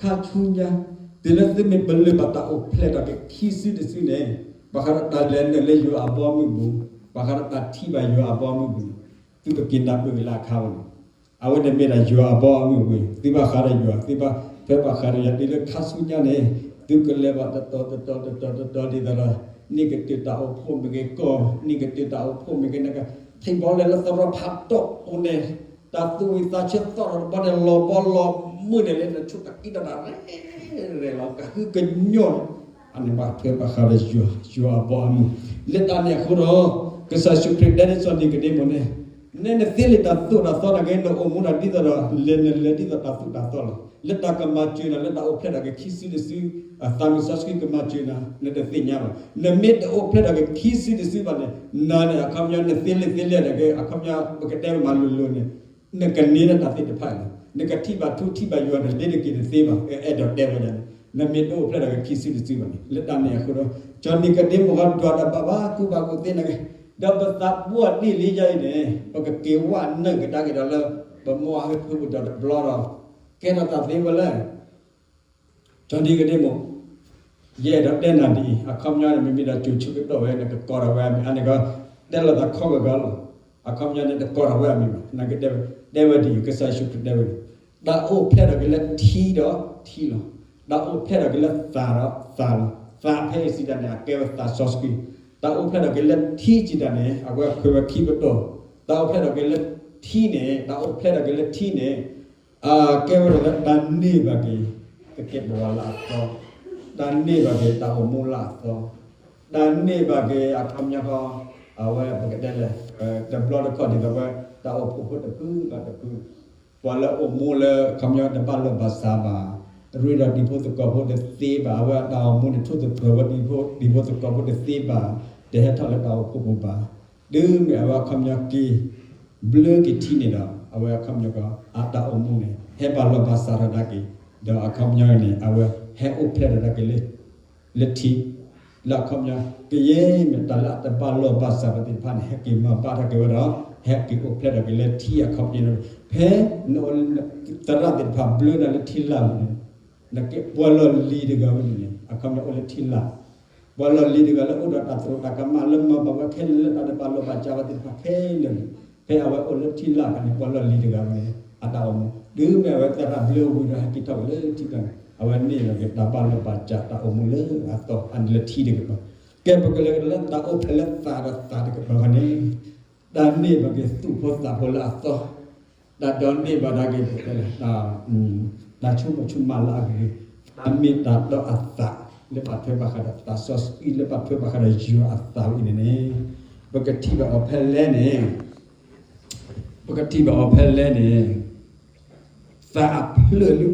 ခါဆူညါ တုၤလၢသုမ့ၢ်ပလၢၢ်ဘၣ်တၢ်အိၣ်ဖျဲၣ်ထီၣ်က့ၤခံစုတစုန့ၣ်, ဘၣ်ဃးဒီးတၢ်လဲၤနုာ်လၢယွၤအဘီအမုၢ်ပူၤ, ဘၣ်ဃးဒီးတၢ်ထံၣ်ဘၣ်ယွၤအဘီအမုၢ်ပူၤန့ၣ်, သုကက့ၤနၢ်ပၢၢ်ဂ့ၤလၢအခါဝဲန့ၣ် အဝဲန့ၣ်မ့ၢ်ဒၣ်ယွၤအဘီအမုၢ်ဝဲ, သုဘၣ်ဃးဒီးယွၤ, သုဘၣ်ဖဲဘၣ်ဃးဒီးယွၤ တုၤလၢခါဆူညါန့ၣ်, သုကလဲၤဘၣ်တတီၤတတီၤတတီၤတတီၤဒ်သိးဒီး, န့ၣ်ကတုၤတၢ်အိၣ်ဖှိၣ်မ့ၢ်ဂ့ၤကီၢ်, န့ၣ်ကတုၤတၢ်အိၣ်ဖှိၣ်မ့ၢ်ဂ့ၤနက, ထံၣ်ဘီလဲၤလၢသရီဖးဒိၣ်အအိၣ်န့ၣ်, တၢ်သူၣ်ဝံၣ်သးဆၢသီၣ်ထီၣ်တဘီန့ၣ် လီၤဘီလီၤမုၢ်န့ၣ်လၢနဆိၣ်တၢ်ကံၣ်တၢ်ရဲၣ်ရဲၣ်လီၤ ကဟုကညီၢ်န့ၣ် အန့ၣ်ဘၣ်ထွဲဘၣ်ဃးဒီးယွၤ, ယွၤအဘီအမုၢ်, လၢတၢ်န့ၣ်အဃိဒီး, ကစၢ်ယ့ၣ်ၡူးခရံာ်တဲဒ်စီၤနံၤကဒ့မူးန့ၣ်, နဲနသ့လံာ်တၢ်သိၣ်တၢ်သီနာ်က့ နအိၣ်မူဒၣ်ဒ်သိးဒီး လဲၤနလဲၤဒ်သိးတၢ်သိၣ်တၢ်သီလီၤ. လၢတၢ်ကမၤစၢၤနၤ လၢတၢ်အိၣ်ဖျဲၣ်ထီၣ်က့ၤခံစုတစု, အသးမုၢ်စီဆှံကမၤစၢၤနၤ နတသ့ၣ်ညါဘၣ်. နမ့ၢ်တအိၣ်ဖျဲၣ်ထီၣ်က့ၤခံစုတစုဘၣ်န့ၣ်, နၤန့ၣ် အခီပညီ နသ့လံာ်သ့လဲၢ်နာ်က့ အခီပညီ ပကတဲမးလိၤလိၤန့ၣ် နကန့ၢ်လၢတၢ်သ့ၣ်တဖၣ်န့ၣ်, နကထံၣ်ဘၣ်ထူထံၣ်ဘၣ်ယွၤန့ၣ် လ့ၤတက့ၤတသ့ဘၣ်, အဲၣ်ဒိးတဲဝဲဒၣ်န့ၣ်, နမ့ၢ်တအိၣ်ဖျဲၣ်ထီၣ်က့ၤခံစုတစုဘၣ်န့ၣ်, လၢတၢ်န့ၣ်အဃိဒီး, စီၤနံၤကဒ့မူးဟီဒွးတၢ်ဘၣ်ဘၣ်ကူဘၣ်ကူသ့နာ်က့ ဒီးပသးပှၢ်ဒ်လံယၤအံၤန့ၣ် ပကက့ၤဝဲနုာ်ကဒါက့ၤဒီးလၢ ပမိၢ်အဟၢဖၢပူၤဒီးတဘျီဒီး ကဲထီၣ်တၢ်သ့ဝဲလဲၣ်. စီၤနံၤကဒ့မူး, ယအဲၣ်ဒိးတဲနၤဒ်အံၤ, အခီပညီန့ၣ် မ့မ့ၢ်ဒီးကၠိၤဆၢကတီၢ်ဝဲ နကကိးထီၣ်ဝဲအမံၤ, အန့ၣ်ကီး တဲလိာ်သးခီဂီၤဂီၤလီၤ. အခီပညီန့ၣ် တကိးထီၣ်ဝဲအမံၤဘၣ်, နကတဲဝဲ, တဲဝဲဒ်အံၤ, ကစၢ်ယ့ၣ်ၡူးခရံာ်တဲဝဲဒ်အံၤ, တၢ်အိၣ်ဖျဲၣ်ထီၣ်က့ၤလၢထံဒီးထံလီၤ. တၢ်အိၣ်ဖျဲၣ်ထီၣ်က့ၤလၢသးဒီးသးလီၤ. သးဖဲအံၤစံးတၢ်န့ၣ် အကဲဝဲသးစီဆှံ. တၢ်အိၣ်ဖျဲၣ်ထီၣ်က့ၤလၢထံစံးတၢ်န့ၣ် အဝဲခွဲးဝဲခံပတီၢ်, တၢ်အိၣ်ဖျဲၣ်ထီၣ်က့ၤလၢထံန့ၣ်, တၢ်အိၣ်ဖျဲၣ်ထီၣ်က့ၤလၢထံန့ၣ် အကဲဝဲဒၣ်လၢတၢ်န့ၢ်ဘၣ်က့ၤ သကဲးပဝးလၢအသီ, တၢ်န့ၢ်ဘၣ်က့ၤတၢ်အိၣ်မူလၢအသီ, တၢ်န့ၢ်ဘၣ်က့ၤအခီပညီဃီ, အဝဲပကတဲလဲၣ်, တဘျီတခီၣ်ဒ်သိးဝဲ တၢ်အိၣ်ဖှိၣ်ဖိတဖုဒီးတဖု, ပှၤလၢအိၣ်မူလၢအခီပညီတဘၣ်လီၢ်ဘၣ်စးဘၣ်, ရ့ဒီးတံၤဖိသကိးဖိတသ့ဘၣ်, အဝဲအတၢ်အိၣ်မူန့ၣ် ထိၣ်သတြီၤဝဲတံၤဖိသကိးဖိတသ့ဘၣ်, တဟဲထီၣ်လၢတၢ်အိၣ်ဖှိၣ်ဖိဘၣ်. တုၤမ့ၢ်အဝဲအခီပညီက့ၤ ဘျၢက့ၤထံန့ၣ်ဒီး အဝဲအခီပညီကီး အတၢ်အိၣ်မူန့ၣ် ဟဲဘၣ်လီၢ်ဘၣ်စးထီၣ်ဒၣ်က့ၤ, ဒီးအခီပညီန့ၣ် အဝဲဟဲအိၣ်ဖျဲၣ်ထီၣ်ဒၣ်က့ၤလၢ လၢထံ, လၢအခီပညီ ကယဲၢ်မ့ၢ်တၢ်လၢအတဘၣ်လီၢ်ဘၣ်စးဘၣ်သ့ၣ်တဖၣ်န့ၣ် ဟဲက့ၤမၤဘၣ်ထီၣ်က့ၤဝဲဒီး ဟဲက့ၤအိၣ်ဖျဲၣ်ထီၣ်က့ၤလၢထံအခီပညီန့ၣ်, ဖဲနအိၣ်လၢ သရၣ်သ့ၣ်တဖၣ်ဘျၢနၤလၢထံလာ်ပူၤန့ၣ်, နကဲပှၤလီၢ်လံၤတဂၤဝဲန့ၣ်န့ၣ် အခီပညီအိၣ်လၢထံလာ်, ပှၤလီၢ်လံၤတဂၤလၢအိၣ်ဒီးတၢ်သရူးတၢ်ကမၣ်လၢမၤဘၣ်ဝဲခဲလၢာ်လၢတၢ်တဘၣ်လီၢ်ဘၣ်စးဘၣ်သ့ၣ်တဖၣ်ခဲလၢာ်န့ၣ်, ဖဲအဝဲအိၣ်လၢထံလာ်အခါန့ၣ် ပှၤလီၢ်လံၤတဂၤဝဲန့ၣ် အတၢ်အိၣ်မူ, တုၤမ့ၢ်အဝဲသရၣ်ဘျၢဝံၤဒီးဟဲက့ၤထီၣ်က့ၤလၢထံကျါန့ၣ် အဝဲန့ၢ်ဘၣ်က့ၤတၢ်ဘၣ်လီၢ်ဘၣ်စးတၢ်အိၣ်မူလၢအသီ အန့ၣ်လၢထံတကပၤ, ကဲပကလဲၤကဒီးလၢတၢ်အိၣ်ဖျဲၣ်လၢသးဒီးသးတကပၤဃီန့ၣ် တၢ်န့ၢ်ဘၣ်က့ၤသူၣ်ဖိသးဖိလၢအသီ, တၢ်ဒိးန့ၢ်ဘၣ်ဒၣ်က့ၤ တၢ်ဆိကမိၣ်ဆိကမးလၢအဂ့ၤ, တၢ်မ့ၢ်တၢ်တီအသး လၢဘၣ်ထွဲဘၣ်ဃးဒီးသးစီဆှံ လၢဘၣ်ထွဲဘၣ်ဃးဒီးယွၤအသးဝဲအံၤန့ၣ်န့ၣ်, ပကထံၣ်ဘၣ်အီၤဖဲလဲၣ်န့ၣ်, ပကထံၣ်ဘၣ်အီၤဖဲလဲၣ်န့ၣ်, သးအဖျၢၣ်လၢ,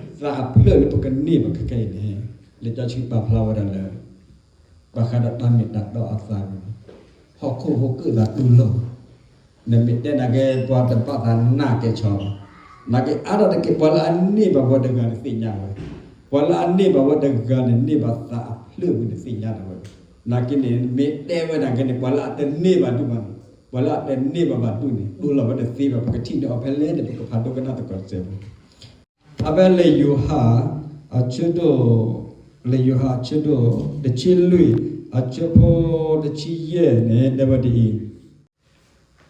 သးအဖျၢၣ်လၢပကန့ၢ်ဘၣ်ခဲခဲအံၤန့ၣ်, လံာ်စီဆှံပာ်ဖျါဝဲဒၣ်လၢ ဘၣ်ဃးဒီးတၢ်မ့ၢ်တၢ်တီအသးန့ၣ်, ဟီၣ်ခိၣ်ဖိကၢၣ်သးတူၢ်လိာ်, နမ့ၢ်တဲနာ်က့ပှၤတဘၣ်သးနာ်ကဲၣ်ဆိးဘၣ်, နာ်က့အါထီၣ်တက့ၢ် ပှၤလၢအန့ၢ်ဘၣ်ဝဲတဂၤန့ၣ်သ့ၣ်ညါဝဲ, ပှၤလၢအန့ၢ်ဘၣ်ဝဲတဂၤန့ၣ် န့ၢ်ဘၣ်သးအဖျၢၣ်ဝံၤန့ၣ်သ့ၣ်ညါဒၣ်ဝဲ, နာ်က့န့ၣ် မ့ၢ်တဲဝဲနာ်က့န့ၣ် ပှၤလၢအတန့ၢ်ဘၣ်ဒူၣ်ဘၣ်န့ၣ်, ပှၤလၢအတန့ၢ်ဘၣ်ဘၣ်ဒူၣ်န့ၣ် တူၢ်လိာ်ဝဲတသ့ဘၣ်, ပကထံၣ်န့ၢ်အီၤဖဲလဲၣ်န့ၣ် ပကဖးဒိကနၣ်သကိးစဲးဖိ ဖဲလံာ်ယိၤဟၣ် အဆၢဒိၣ်, လံာ်ယိၤဟၣ်အဆၢဒိၣ်တဆံလွံၢ် အဆၢဖိတဆံယဲၢ်န့ၣ် တဲဝဲဒ်အံ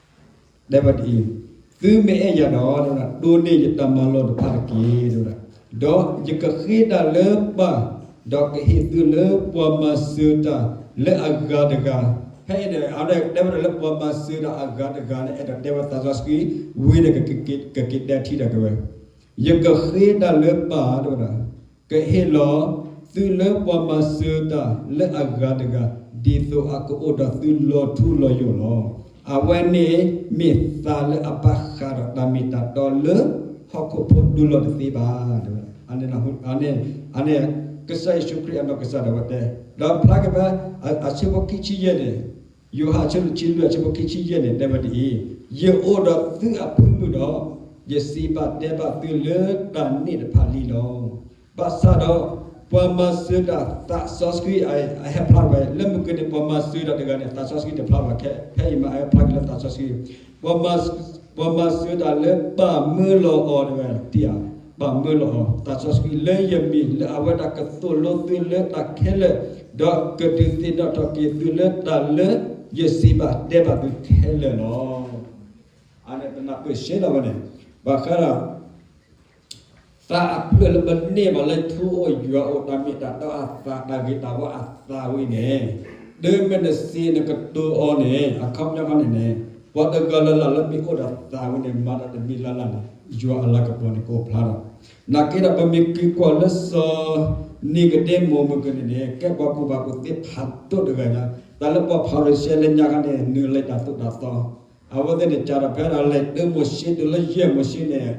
ၤ, တဲဝဲဒ်အံၤ, သုမ့ၢ်အဲၣ်ယၤဒီး ဒိးန့ၢ်ယတၢ်မၤလိာ်တဖၣ်တက့ၢ်, ဒီးယကဃ့တၢ်လၢပၢ်, ဒီးကဟ့ၣ်သုလၢပှၤမၤစၢၤတၢ်လၢအဂၤတဂၤ, ဖဲအံၤန့ၣ် အဝဲတဲဝဲဒၣ်လၢပှၤမၤစၢၤတၢ်အဂၤတဂၤန့ၣ် အဲၣ်ဒိးတဲဝဲသးစီဆှံ, ဝံၤဒီးကက့ၤတဲထံၣ်ဒီးက့ၤဝဲ ယကဃ့တၢ်လၢပၢ်, ကဟ့ၣ်လီၤသုလၢပှၤမၤစၢၤတၢ်လၢအဂၤတဂၤ, ဒ်သိးအကအိၣ်ဒီးသုလီၤထူလီၤယိာ်လီၤ. အဝဲန့ၣ်မ့ၢ်သးလၢအဘၣ်ဃးဒီးတၢ်မ့ၢ်တၢ်တီလၢဟီၣ်ခိၣ်ဖိတူၢ်လိာ်တသ့ဘၣ်. အန့ၣ် ကစၢ်ယ့ၣ်ၡူးခရံာ်အနီၢ်ကစၢ်ဒၣ်ဝဲတဲ, ဒီးဖျါက့ၤဖဲအဆၢဖိခံဆံယဲၢ်န့ၣ်, ယိၤဟၣ်အဆၢဒိၣ်တဆံလွံၢ်အဆၢဖိခံဆံယဲၢ်န့ၣ် တဲဝဲဒ်အံၤ, ယအိၣ်ဒီးသုအဖၢမုၢ်ဒီး, ယစံးဘၣ်တဲဘၣ်သုလၢတၢ်န့ၣ်တဖၣ်လံလီၤ. ဘၣ်ဆၣ်ဒီး ပှၤမၤစၢၤတၢ်သးစီဆှံ အဟဲဖျါထီၣ်ဝဲ လၢမုၢ်ကန့ၣ် ပှၤမၤစၢၤတၢ်တဂၤန့ၣ် သးစီဆှံတဖျါဘၣ်ခဲ, ဖဲအံၤမးအဟဲဖျါက့ၤလၢသးစီဆှံ, ပှၤမၤစၢၤတၢ်လၢပၢ်မၢလီၤအီၤတဝဲ, ပၢ်မၢလီၤအီၤ သးစီဆှံလၢယမံၤ လၢအဝဲဒၣ်ကသိၣ်လိသုလၢတၢ်ခဲလၢာ်, ဒီးကဒုးသ့ၣ်နီၣ်ထီၣ်က့ၤသုလၢတၢ်လၢယစံးဘၣ်တဲဘၣ်သုခဲလၢာ်လီၤ. အန့ၣ်ပနၢ်ပၢၢ်စ့ၢ်ကီးဝဲန့ၣ်, ဘၣ်ဃးဒီး သးအဖျၢၣ်လၢပန့ၢ်ဘၣ်လၢထူအိၣ်ယွၤအိၣ် တၢ်မ့ၢ်တၢ်တီအသး တၢ်ဂ့ၤတၢ်ဝါအသးဝဲအံၤန့ၣ်, တုၤမ့ၢ်နစံးနကတိၤအီၤန့ၣ် အခီပညီခီန့ၣ်န့ၣ်, ပှၤတဂၤလၢ်လၢ်လၢမ့ၢ်အိၣ်ဒီးသးဝဲန့ၣ် မၤတၢ်တမံၤလၢ်လၢ်န့ၣ် ယွၤအလၤကပီၤန့ၣ်ကအိၣ်ဖျါလီၤ. နာ်က့ဒီးပမ့ၢ်က့ၤကွၢ်လၢစီၤနံၤကဒ့မူးမုၢ်ကန့ၣ်န့ၣ် ကဲပှၤကူၣ်ဘၣ်ကူၣ်သ့ဖးဒိၣ်တဂၤညါ, တၢ်လၢပှၤဖၤရံၤၡဲလၢညါခါန့ၣ် နုာ်လီၤတၢ်သိၣ်တၢ်သီ အဝဲသ့ၣ်န့ၣ် စးထီၣ်ဖဲဒၣ်လဲၤတုၤမိၤၡ့တုၤလၢယဲၢ်မိၤၡ့န့ၣ်,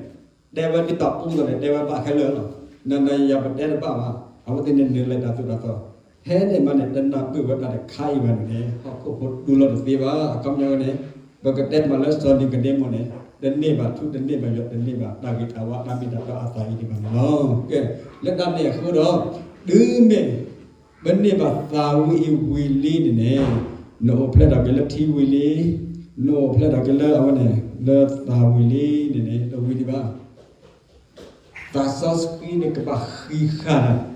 တဲဝဲဒ်တၢ်ပူအသိးန့ၣ် တဲဝဲဘၣ်ခဲလၢာ်လီၤ. နၤနၤယၤယၤပတဲတဘၣ်ဘၣ်, အဝဲသ့ၣ်န့ၣ်နုာ်လီၤတၢ်သိၣ်တၢ်သီ, ဖဲန့ၣ်မးန့ၣ် တနၢ်ပၢၢ်ဝဲတၢ်တခါအံၤဘၣ်န့ၣ်န့ၣ် ဟီၣ်ခိၣ်ဖိတူၢ်လိာ်တသ့ဘၣ်. အခီပညီန့ၣ် ပကတဲမးလၢစီၤနံၤကဒ့မူးန့ၣ် တန့ၢ်ဘၣ်ထူတန့ၢ်ဘၣ်ယွၤ တန့ၢ်ဘၣ်တၢ်ဂ့ၤတၢ်ဝါ တၢ်မ့ၢ်တၢ်တီအသးအံၤဒံးဘၣ်န့ၣ်လီၤ. ကဲ, လၢတၢ်န့ၣ်အဃိဒီး တုၤမ့ၢ် ပန့ၢ်ဘၣ်သးဝဲအံၤဝံၤလံန့ၣ်န့ၣ်, နအိၣ်ဖျဲၣ်ထီၣ်က့ၤလၢထံဝံၤလံ, နအိၣ်ဖျဲၣ်ထီၣ်က့ၤလၢအဝဲန့ၣ် လၢသးဝံၤလံန့ၣ်န့ၣ် တဝံၤဒံးဘၣ်. သးစီဆှံန့ၣ်ကဘၣ်ဃံးဃာ်နၤ,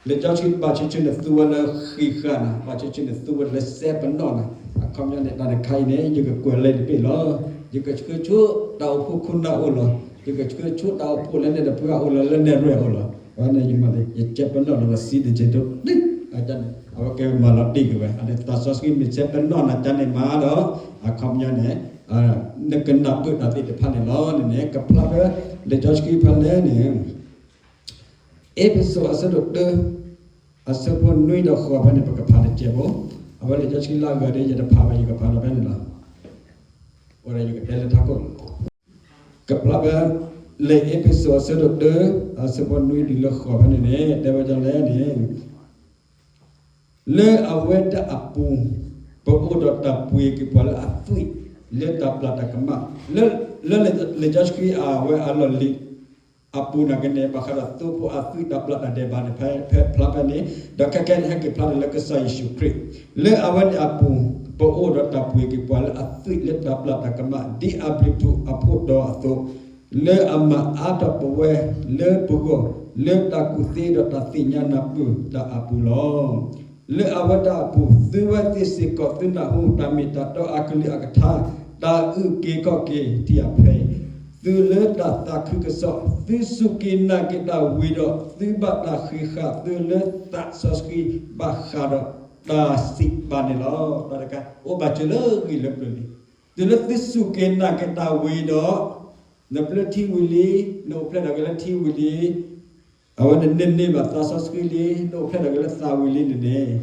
လံာ်စီဆှံဘၣ်ဆၢဆၢန့ၣ်သူဝဲလၢဃံးဃာ်နၤ, ဘၣ်ဆၢဆၢန့ၣ်သူဝဲလၢစဲပနီၣ်နၤ. အခီပညီန့ၣ် တၢ်တခါအံၤန့ၣ် ယကကွဲးလံာ်တဘ့ၣ်လီၤ. ယကဆှၢဆိတၢ်အိၣ်ဖှိၣ်ခိၣ်နၢ်အိၣ်လီၤ, ယကဆှၢဆိတၢ်အိၣ်ဖှိၣ်လၢနဲၣ်တပှၢ်အိၣ်လီၤ လၢနဲၣ်ရွဲၣ်အိၣ်လီၤ. အဝဲန့ၣ်ယမၤလံ ယစဲပနီၣ်လီၤ လီၤစံးတကဲးတိၤလံ, အဝဲကဲမၤလီၤတံၢ်က့ၤဝဲ အန့ၣ်သးစီဆှံမ့ၢ်စဲပနီၣ်နၤကန့ၣ်မးဒီး အခီပညီန့ၣ် နကနၢ်ပၢၢ်တၢ်သ့ၣ်တဖၣ်န့ၣ်လီၤ. န့ၣ်န့ၣ် ကဖျါဖဲလံာ်စီဆှံဖဲလဲၣ်န့ၣ် အ့းဖ့းစူးအဆၢဒိၣ်တၢ အဆၢဖိနွံဒီးဃိးဖဲန့ၣ် ပကဖးတကဲးဖိ, အဝဲလံာ်စီဆှံလၢအဂၤဒီး ယတဖးဘၣ် ယကဖးဒီးဖဲန့ၣ်လီၤ. အိၣ်ဒီးယကတဲလၢထးခိၣ်လီၤ. ကဖျါဖဲ လံာ်အ့းဖ့းစူးအဆၢဒိၣ်တၢ အဆၢဖိနွံတုၤလၢဃိးဖဲန့ၣ်န့ၣ် တဲဝဲဒ်လဲၣ်န့ၣ် လၢအဝဲဒၣ်အပူၤ ပအိၣ်ဒီးတၢ်ပှ့ၤက့ၤပှၤလၢအသွံၣ် လၢတၢ်ပျၢ်တၢ်ကမၣ်, လၢ လၢလံာ်စီဆှံအဝဲအလီၢ်လံၤအပူၤနာ်က့န့ၣ် ဘၣ်ဃးဒီးသိဖိအသွံၣ်တၢ်ပျၢ်တၢ်ဒဲးဘးန့ၣ် ဖဲ ဖဲဖျါဖဲန့ၣ်, ဒီးခဲကနံၣ်ဟဲက့ၤဖျါဒီးလၢကစၢ်ယ့ၣ်ၡူးခရံာ်, လၢအဝဲန့ၣ်အပူၤ ပအိၣ်ဒီးတၢ်ပှ့ၤက့ၤပှၤလၢအသွံၣ်လၢတၢ်ပျၢ်တၢ်ကမၣ် ဒ်အဘျုးတၢ်အိၣ်ဖှိၣ်တီၤအသိး, လၢအမၤအါထီၣ်ပဝဲလၢပဂီၢ် လၢတၢ်ကူၣ်သ့ဒီးတၢ်သ့ၣ်ညါနၢ်ပၢၢ်တၢ်အပူၤလီၤ. လၢအဝဲဒၣ်အပူၤ သုဝဲသ့ၣ်စ့ၢ်ကီးသုနၢ်ဟူတၢ်မ့ၢ်တၢ်တီအကလုၢ်အကထါ, တၢ်အုၣ်က့ၤခီၣ်က့ၤထံၣ်အဖဲအံၤ, သုလၢတၢ်သးခုကစီၣ် သုစူၢ်က့ၤနာ်က့ၤတၢ်ဝံၤဒီး သုဘၣ်တၢ်ဃံးဃာ်သုလၢသးစီဆှံဘၣ်ဃးဒီးတၢ်စံးပာ်န့ၣ်လီၤ. တၢ်တခါ အိၣ်ဘၣ်စၢၤလၢဂံၢ်လၢပျၢၤလံ. တုၤလၢသုစူၢ်က့ၤနာ်က့ၤတၢ်ဝံၤဒီး နဘျၢထံဝံၤလံ, နအိၣ်ဖျဲၣ်ထီၣ်က့ၤလၢထံဝံၤလံ, အဝဲန့ၣ်နန့ၢ်ဘၣ်သးစီဆှံလံ, နအိၣ်ဖျဲၣ်ထီၣ်က့ၤလၢသးဝံၤလံန့ၣ်န့ၣ်,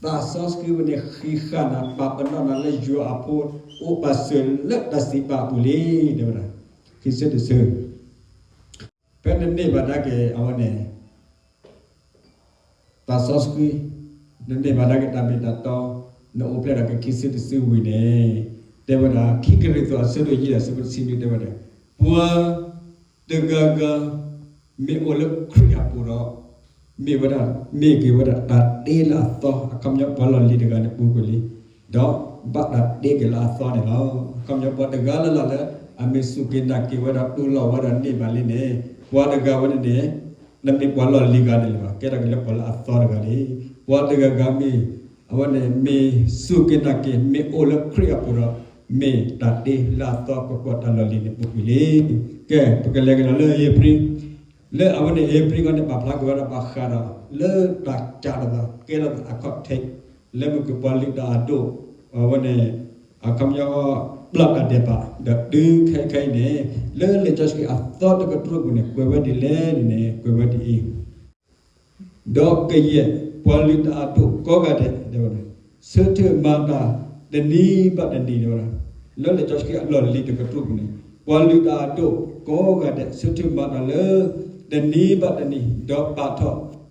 သးစီဆှံဝဲန့ၣ်ဃံးဃာ်နၤ ပာ်ပနီၣ်နၤလၢယွၤအဖိ, အိၣ်ပာ်စၢၤလၢတၢ်စံးပာ်အပူၤလံ တဲဝဲဒၣ်. ခံဆၢတဆၢ ဖဲနန့ၢ်ဘၣ်ဒၣ်က့ၤအဝဲန့ၣ် သးစီဆှံ, နန့ၢ်ဘၣ်ဒၣ်က့ၤတၢ်မ့ၢ်တၢ်တီ, နအိၣ်ဖျဲၣ်ထီၣ်က့ၤခံစုတစုဝံၤန့ၣ်, တဲဝဲဒၣ် ခံကရံၣ်သူး အဆၢဒိၣ်ယဲၢ် အဆၢဖိတဆံနွံတဲဝဲဒၣ်, ပှၤတဂၤဂၤ မ့ၢ်အိၣ်လၢခရံာ်အပူၤဒီး မ့ၢ်ဝဲဒၣ် မ့ၢ်က့ၤဝဲဒၣ်တၢ်တ့လၢအသီ, အခီပညီပှၤလီၢ်လံၤတဂၤန့ၣ်ပူၤကွံာ်လံ, ဒီးဘၣ်တၢ်တ့က့ၤလၢအသီန့ၣ်လီၤ. အခီပညီပှၤတဂၤလၢ်လၢ်လၢ အမ့ၢ်စူၢ်က့ၤနာ်က့ၤဝဲဒီးတူၢ်လိာ်ဝဲဒီးန့ၢ်ဘၣ်လံန့ၣ်, ပှၤတဂၤဝဲန့ၣ်န့ၣ် တမ့ၢ်ပှၤလီၢ်လံၤဂၤန့ၣ်လၢၤဘၣ်, ကဲထီၣ်က့ၤလၢပှၤလၢအသီတဂၤလံ. ပှၤတဂၤဂၤမ့ၢ် အဝဲန့ၣ်မ့ၢ်စူၢ်က့ၤနာ်က့ၤ မ့ၢ်အိၣ်လၢခရံာ်အပူၤဒီး မ့ၢ်တၢ်တ့လၢအသီကွၢ်ကွၢ်တၢ်လီၢ်လံၤန့ၣ်ပူၤကွံာ်လံ. ကဲ ပကလဲၤကဒီးလၢဧ့ၤဘြံၤ, လၢအဝဲန့ၣ်ဧ့ၤဘြံၤဂီၢ်န့ၣ် ပာ်ဖျါက့ၤဝဲဒၣ်ဘၣ်ဃးဒီး လၢတၢ်ကးထီၣ်သး ကဲထီၣ်သးအခီၣ်ထံး လၢမုၢ်ကပှၤလုၢ်တၢ်အဒိၣ် အဝဲန့ၣ် အခီပညီ ပျၢ်တၢ်ဒဲးဘး ဒီးတုၤခဲအံၤခဲအံၤန့ၣ် လၢလံာ်စီဆှံအသီတကတြူၢ်ပူၤန့ၣ် ကွဲးဝဲဒ်လဲၣ်န့ၣ် ကွဲးဝဲဒ်အံၤ, ဒီးကယဲၢ်ပှၤလုၢ်တၢ်အဒိၣ်ကိးဂၤဒဲး ဆၢထၢၣ်မၤတၢ်တနံၤဘၣ်တနံၤ တဲဝဲဒၣ်, လၢလံာ်စီဆှံအလီၢ်လံၤတကတြူၢ်ပူၤန့ၣ် ပှၤလုၢ်တၢ်အဒိၣ်ကိးဂၤဒဲး ဆၢထၢၣ်မၤတၢ်လၢ တနံၤဘၣ်တနံၤ ဒီးပာ်ထီၣ် ဒီးပာ်ထီၣ်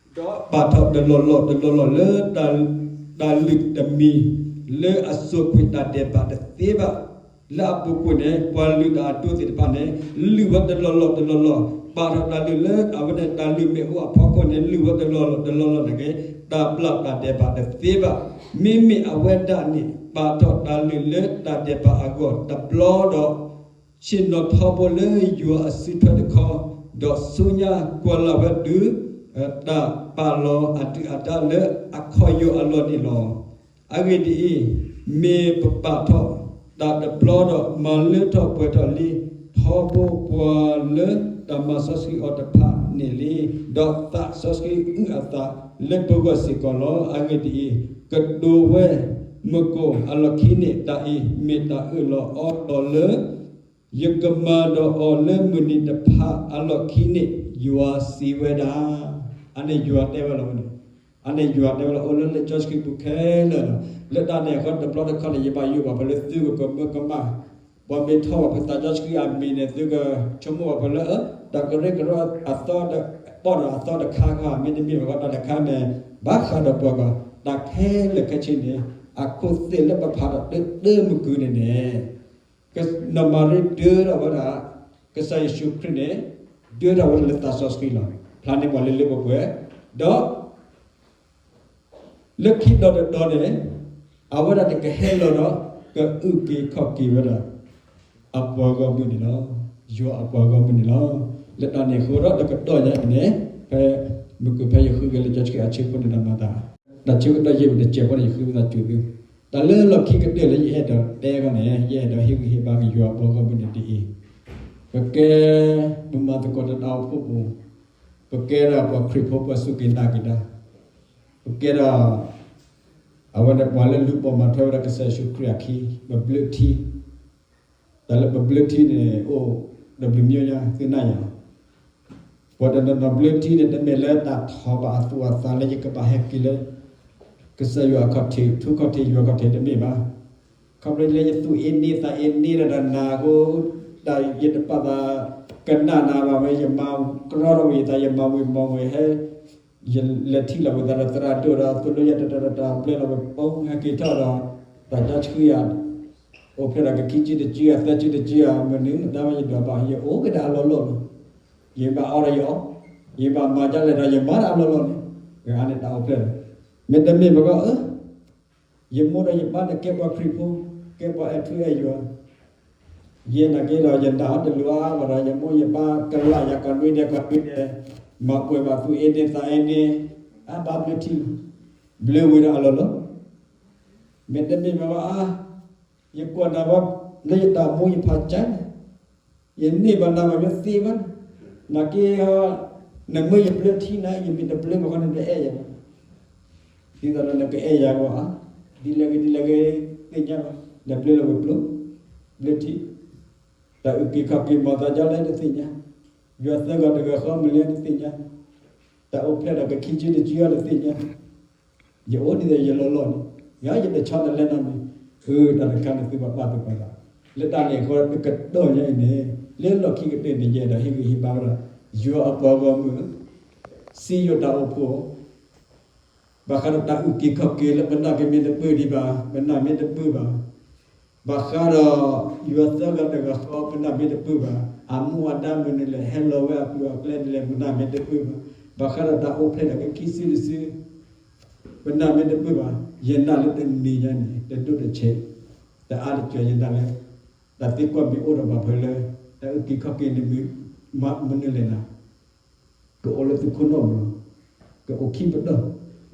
တလီၢ်လီၢ်တလီၢ်လီၢ်လၢ တၢ်လုၢ်တမံၤ လၢအစိာ်ကွံာ်တၢ်ဒဲးဘးတသ့ဘၣ်. လၢအပူၤကွံာ်န့ၣ် ပှၤလုၢ်တၢ်အဒိၣ်သ့ၣ်တဖၣ်န့ၣ် လုၢ်ဝဲတလီၢ်လီၢ်တလီၢ်လီၢ်, ပာ်ထီၣ်တၢ်လုၢ်လၢ အဝဲန့ၣ်တၢ်လုၢ်မ့ၣ်အူအဖီခိၣ်န့ၣ် လုၢ်ဝဲတလီၢ်လီၢ်တလီၢ်လီၢ်န့ၣ်က့ တၢ်ပျၢ်တၢ်ဒဲးဘးတသ့ဘၣ်. မ့မ့ၢ်အဝဲဒၣ်န့ၣ် ပာ်ထီၣ်တၢ်လုၢ်လၢတၢ်ဒဲးဘးအဂီၢ်တဘျီဒီး ဆ့ၣ်နီၤထီဘိလၢယွၤအစုထွဲတခီ, ဒီးဆူညါကွၢ်လၢ်ဝဲတုၤ တၢ်ပာ်လီၤအဒုၣ်အဒါလၢအခီၣ်ယိာ်အလီၢ်န့ၣ်လီၤ. အဂ့ၢ်ဒ်အံၤ, မ့ၢ်ပပာ်ထီၣ်တၢ်တဘျီဒီး မၤလၢထီၣ်ပှဲၤထီၣ်လံ ထီဘိပှၤလၢတၢ်မၤစီဆှံအီၤတဖၣ်န့ၣ်လံ, ဒီးသးစီဆှံအုၣ်အသးလၢပဂီၢ်စ့ၢ်ကီးလီၤ. အဂ့ၢ်ဒ်အံၤ, ကတိၤဝဲမုၢ်ကိၢ်အလီၢ်ခံန့ၣ် တၢ်အံၤမ့ၢ်တၢ်အၢၣ်လီၤအီလီၤလၢ ယကမၤဒီးအီၤလၢမုၢ်နံၤတဖၣ်အလီၢ်ခံန့ၣ် ယွၤစံးဝဲဒၣ်. အန့ၣ်ယွၤတဲဝဲလီၤန့ၣ်, အန့ၣ်ယွၤတဲဝဲလီၤ အိၣ်လၢလံာ်စီဆှံပူၤခဲလၢာ်လီၤ. လၢတၢ်န့ၣ်အဃိတဘျီတခီၣ်န့ၣ် ယဘၣ်ယိၣ်ဘၣ်ဖဲလၢသုကကမၢကမၣ်, ပှၤမ့ၢ်ထီၣ်ဘၣ်ဖဲသးစီဆှံအမံၤန့ၣ် သုကဆိကမိၣ်ဘၣ်ဖဲလၢ တၢ်ကရၢကရိအသီ ပီၣ်ဒီးအသီတခါဂီၢ် မ့တမ့ၢ်ဘၣ်ဃီတၢ်တခါမ့ၢ် ဘၣ်ဃးဒီးပှၤဂီၢ် တၢ်ခဲလၢာ်ခဲဆ့န့ၣ် အခိၣ်သ့ၣ်လၢပဖးဒီးတၢ်တမုၢ်ကုၢ်န့ၣ်န့ၣ် ကနီၢ်မၤရံဒၢထီၣ်ဝဲဒၣ် ကစၢ်ယ့ၣ်ၡူးခရံာ်န့ၣ် ဒၢထီၣ်ဝဲဒၣ်လၢသးစီဆှံလီၤ. ဖျါန့ၢ်ပှၤလၢလၢပှဲၤပှဲၤ, ဒီး လၢခံတီၤတတီၤန့ၣ် အဝဲဒၣ်တကဟဲလီၤဒီး ကအုၣ်က့ၤခီၣ်က့ၤဝဲဒၣ် အပှၤဂီၢ်မုၢ်န့ၣ်လီၤ. ယွၤအပှၤဂီၢ်မုၢ်န့ၣ်လီၤ. လၢတၢ်န့ၣ်အဃိဒီး တကတီၢ်ညါအံၤန့ၣ် ဖဲ မုၢ်ကဖဲယဃုက့ၤလၢကၠီဆှံအဆၢဖိန့ၣ်ဒီးမၤသး တၢ်ဆၢကတီၢ်ယဲၢ်ဝံၤတစဲးဖိန့ၣ် ယဃုမၤသးစူၤသု, တၢ်လၢလီၢ်ခံကတၢၢ်လၢယအဲၣ်ဒိးတဲဃီန့ၣ် ယအဲၣ်ဒိးဟ့ၣ်ဂံၢ်ဟ့ၣ်ဘါက့ၤယွၤအပှၤဂီၢ်မုၢ်န့ၣ်ဒ်အံၤ, ပကဲ ပမၤသကိးတၢ်ဒီးတၢ်အိၣ်ဖှိၣ်ပူၤ, ပကဲဒၣ်ပှၤခရံာ်ဖိပှၤစူၢ်က့ၤနာ်က့ၤတၢ်, ပကဲဒၣ် အဝဲန့ၣ်ပှၤလၢလူၤပိာ်မၤထွဲဝဲဒၣ်ကစၢ်ယ့ၣ်ၡူးခရံာ်အခံ, ပဘျၢထံ တၢ်လၢပဘျၢထံန့ၣ်အိၣ်ဒီးဘျုးမံၤညါ သုနၢ်ယၤလီၤ. ပှၤတနီၤနီၤဘျၢထံန့ၣ် တမ့ၢ်လၢတၢ်ထီၣ်ဘၣ်အသူၣ်အသးလၢယကဘၣ်ဟဲက့ၤလၢ ကစၢ်ယွၤအခီၣ်ထံး ထူခီၣ်ထံးယွၤခီၣ်ထံးတမ့ၢ်ဘၣ်. ခီဖျိလၢယသူၣ်အ့န့သးအ့န့ဒီးတၢ်နာ်အဃိ တၢ်ယတပာ်သးကနၣ်နၤဘၣ်ဝဲ ယမၤကရီထီၣ်ဝံၤယသး ယမၤဝံၤမၤဝံၤဟဲ ယလဲၤထံၣ်လီၤဝဲသးဒီးသရၣ်ဒိၣ်ဒီး သိၣ်လိယၤတတီၤတတီၤ ဘျၢလီၤဝဲပိဟဲက့ၤထီၣ်ဒီး တၢ်ကၠီဆှံယၤ အိၣ်ဖျဲၣ်ဒီးကခံဆံတဆံယၤ သၢဆံတဆံယၤ မနုၤ တၢ်မ့ၢ်ယဒွးဘၣ် ယအိၣ်က့ၤဒီးအလီၢ်လီၢ်လီၤ. ယဘၣ်အီဒီးယအီ, ယဘၣ်မၤဒ်လဲၣ်ဒီးယမၤဒီးအလီၢ်လီၢ်န့ၣ်, အန့ၣ်တၢ်အိၣ်ဖျဲၣ်လီၤ. မ့တမ့ၢ်ဘၣ်ကီး ယမိၢ်ဒီးယပၢ်န့ၣ်ကဲပှၤခရံာ်ဖိ, ကဲပှၤအဲၣ်ထူအဲၣ်ယွၤ, ယဲနာ်က့ဒီးယနာ်အီၤတလိၤအါဘၣ်ဒီး ယမိၢ်ယပၢ်ကလၢယၤကီးနွံဒဲးကီးနွံဒဲး, မၤပှဲၤဘၣ်သူၣ်အ့န့သးအ့န့, အါဘၣ်ဘျၢထံလီၤ. ဘျၢဝံၤဒီးအလီၢ်လီၢ်. မ့တမ့ၢ်ဘၣ်အါ, ယကွၢ်နၤဝဲလၢယတၢ်မူယဖးကၠါန့ၣ်, ယန့ၢ်ဘၣ်နၤဘၣ်ယသ့ဘၣ်န့ၣ်, နာ်က့ နမ့ၢ်ယဘျၢထံန့ၣ် ယမ့ၢ်တဘျၢဘၣ်ဃီန့ၣ် တအဲၣ်ယၤဘၣ်. ဒ်သိးဒီးနကအဲၣ်ယၤဘၣ်ဧါ, ဒ်လဲၣ်ဂ့ၤဒ်လဲၣ်ဂ့ၤ သ့ၣ်ညါဘၣ်, လဲၤဘျၢလီၤဝဲကျိ, ဘျၢထံ, တၢ်အုၣ်က့ၤခီၣ်က့ၤမၤသးဒ်လဲၣ်တသ့ၣ်ညါ, ယွၤသၢဂၤတဂၤဃီမနုၤလဲၣ်တသ့ၣ်ညါ, တၢ်အိၣ်ဖျဲၣ်ဒီးကခံဆံတဆံအီၤတသ့ၣ်ညါ, ယအိၣ်ဒ်သိးယလီၢ်လီၢ်န့ၣ်, ယၤယတဆီတလဲနီတမံၤ, အၢ တၢ်တခါန့ၣ်သုဘၣ်ပာ်သူၣ်ပာ်သး, လၢတၢ်န့ၣ်အဃိတကတီၢ်ညါအံၤန့ၣ်, လၢလီၢ်ခံကတၢၢ်န့ၣ် ယအဲၣ်ဒိးဟ့ၣ်ဂံၢ်ဟ့ၣ်ဘါဝဲဒၣ် ယွၤအပှၤဂီၢ်မုၢ်, စံယိၣ်တၢ်အိၣ်ဖှိၣ် ဘၣ်ဃးဒီးတၢ်အုၣ်က့ၤခီၣ်က့ၤလၢပနာ်က့ၤမ့ၢ်တပၢၢ်ဒံးဘၣ်, ပနာ်မ့ၢ်တပၢၢ်ဘၣ်, ဘၣ်ဃးဒီး ယွၤသၢဂၤတဂၤဃီ ပနာ်မ့ၢ်တပၢၢ်ဘၣ်, အမူအဒါမနုၤလဲၣ် ဟဲလီၤဝဲအပူၤအကျဲဒ်လဲၣ် ပနာ်မ့ၢ်တပၢၢ်ဘၣ်, ဘၣ်ဃးဒီးတၢ်အိၣ်ဖျဲၣ်ဒီးကခံစုတစု ပနာ်မ့ၢ်တပၢၢ်ဘၣ်, ယနာ်လၢတနံၤညါန့ၣ် တဒိၣ်တဆဲး, တအါတစှၤ ယနာ်လၢ တၢ်သံကွၢ်မ့ၢ်အိၣ်ဒီးပှၤဖဲလၢ တၢ်အုၣ်က့ၤခီၣ်က့ၤန့ၣ်မနုၤလဲၣ်နၤ, ကအိၣ်လၢသုခိၣ်နူာ်မး, ကအိၣ်ခံပတီၢ်,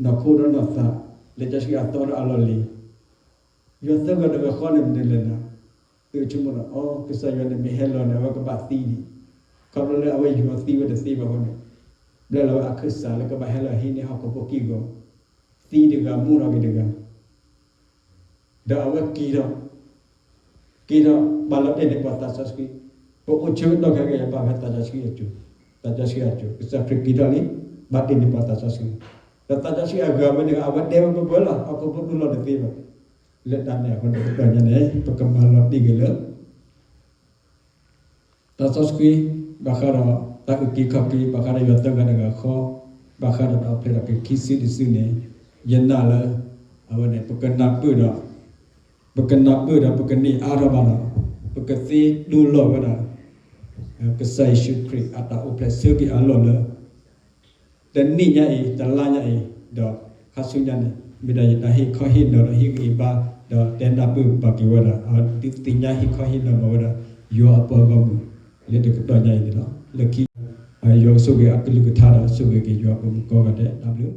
နီၢ်ခိဒီးနီၢ်သး, လံာ်စီဆှံအသီဒီးအလီၢ်လံၤ, ယွၤသၢဂၤတဂၤဃီန့ၣ်မနုၤလဲၣ်နၤ, သုဆိကမိၣ်ဒီး အီ ကစၢ်ယွၤန့ၣ်မ့ၢ်ဟဲလီၤန့ၣ် အဝဲကဘၣ်သံန့ၣ်, ခီဖျိလၢအဝဲယွၤသံဝဲတသ့ဘၣ်အဃိန့ၣ်, ဘျၢလီၤဝဲအခၢၣ်စးလၢကဘၣ်ဟဲလီၤဟံးန့ၢ်ဟီၣ်ခိၣ်ဖိကံၢ်ဂီၤ, သံတဂၤမူထီၣ်က့ၤတဂၤ ဒီးအဝဲက့ၤထီၣ်, က့ၤထီၣ်ဘၣ်လီၤတဲာ်န့ၢ်ပှၤသးစီဆှံ, ပအိၣ်ဆၢကတီၢ်ခဲကနံၣ်အံၤ ဘၣ်ဖဲသးစီဆှံအစိၤ, သးစီဆှံအစိၤ ကစၢ်ခရံာ်က့ၤထီၣ်လံ, ဘၣ်တ့ၢ်န့ၢ်ပှၤသးစီဆှံ, ဒီးသးစီဆှံအဂၤဝဲန့ၣ် အဝဲတဲဝဲပှဲၤပှဲၤလီၤ, ဟီၣ်ခိၣ်ဖိတူၢ်လိာ်တသ့ဘၣ်. လၢတၢ်န့ၣ်အဃိန့ၣ် တကတီၢ်ညါန့ၣ် ပကမၤလီၤတံၢ်က့ၤလၢ သးစီဆှံ, ဘၣ်ဃးဒီးတၢ်အုၣ်က့ၤခီၣ်က့ၤ, ဘၣ်ဃးဒီးယွၤသၢဂၤတဂၤဃီ, ဘၣ်ဃးဒီးတၢ်အိၣ်ဖျဲၣ်ဒီးကခံစုတစုန့ၣ်, ယနာ်လၢ အဝဲန့ၣ် ပကနၢ်ပၢၢ်ဒီး, ပကနၢ်ပၢၢ်ဒီး ပကန့ၢ်အါထီၣ်ဘၣ်ဒီး, ပကသ့တူၢ်လိာ်ဝဲဒၣ် ကစၢ်ယ့ၣ်ၡူးခရံာ်အတၢ်အိၣ်ဖျဲၣ်ဆၢက့ၤအလီၢ်လၢ တနံၣ်ညါအံၤ တလါညါအံၤ, ဒီးခါဆူညါန့ၣ် မ့ၢ်ဒၣ်ယတၢ်ဟ့ၣ်ခီဟ့ၣ်နီၤဒီးဟ့ၣ်ဂံၢ်ဟ့ၣ်ဘါ, ဒီးတဲနၢ်ပၢၢ်ဘၣ်က့ၤဝဲဒၣ် အဒုးသ့ၣ်ညါဟ့ၣ်ခီဟ့ၣ်နီၤဘၣ်ဝဲဒၣ် ယွၤအပှၤဂီၢ်မုၢ် လၢတကတီၢ်ညါအံၤန့ၣ်လီၤ. လၢခံ ယွၤကဆိၣ်ဂ့ၤအကလုၢ်ကထါဒီးဆိၣ်ဂ့ၤက့ၤယွၤအပှၤဂီၢ်မုၢ်ကိးဂၤဒဲး တၢ်ဘျုး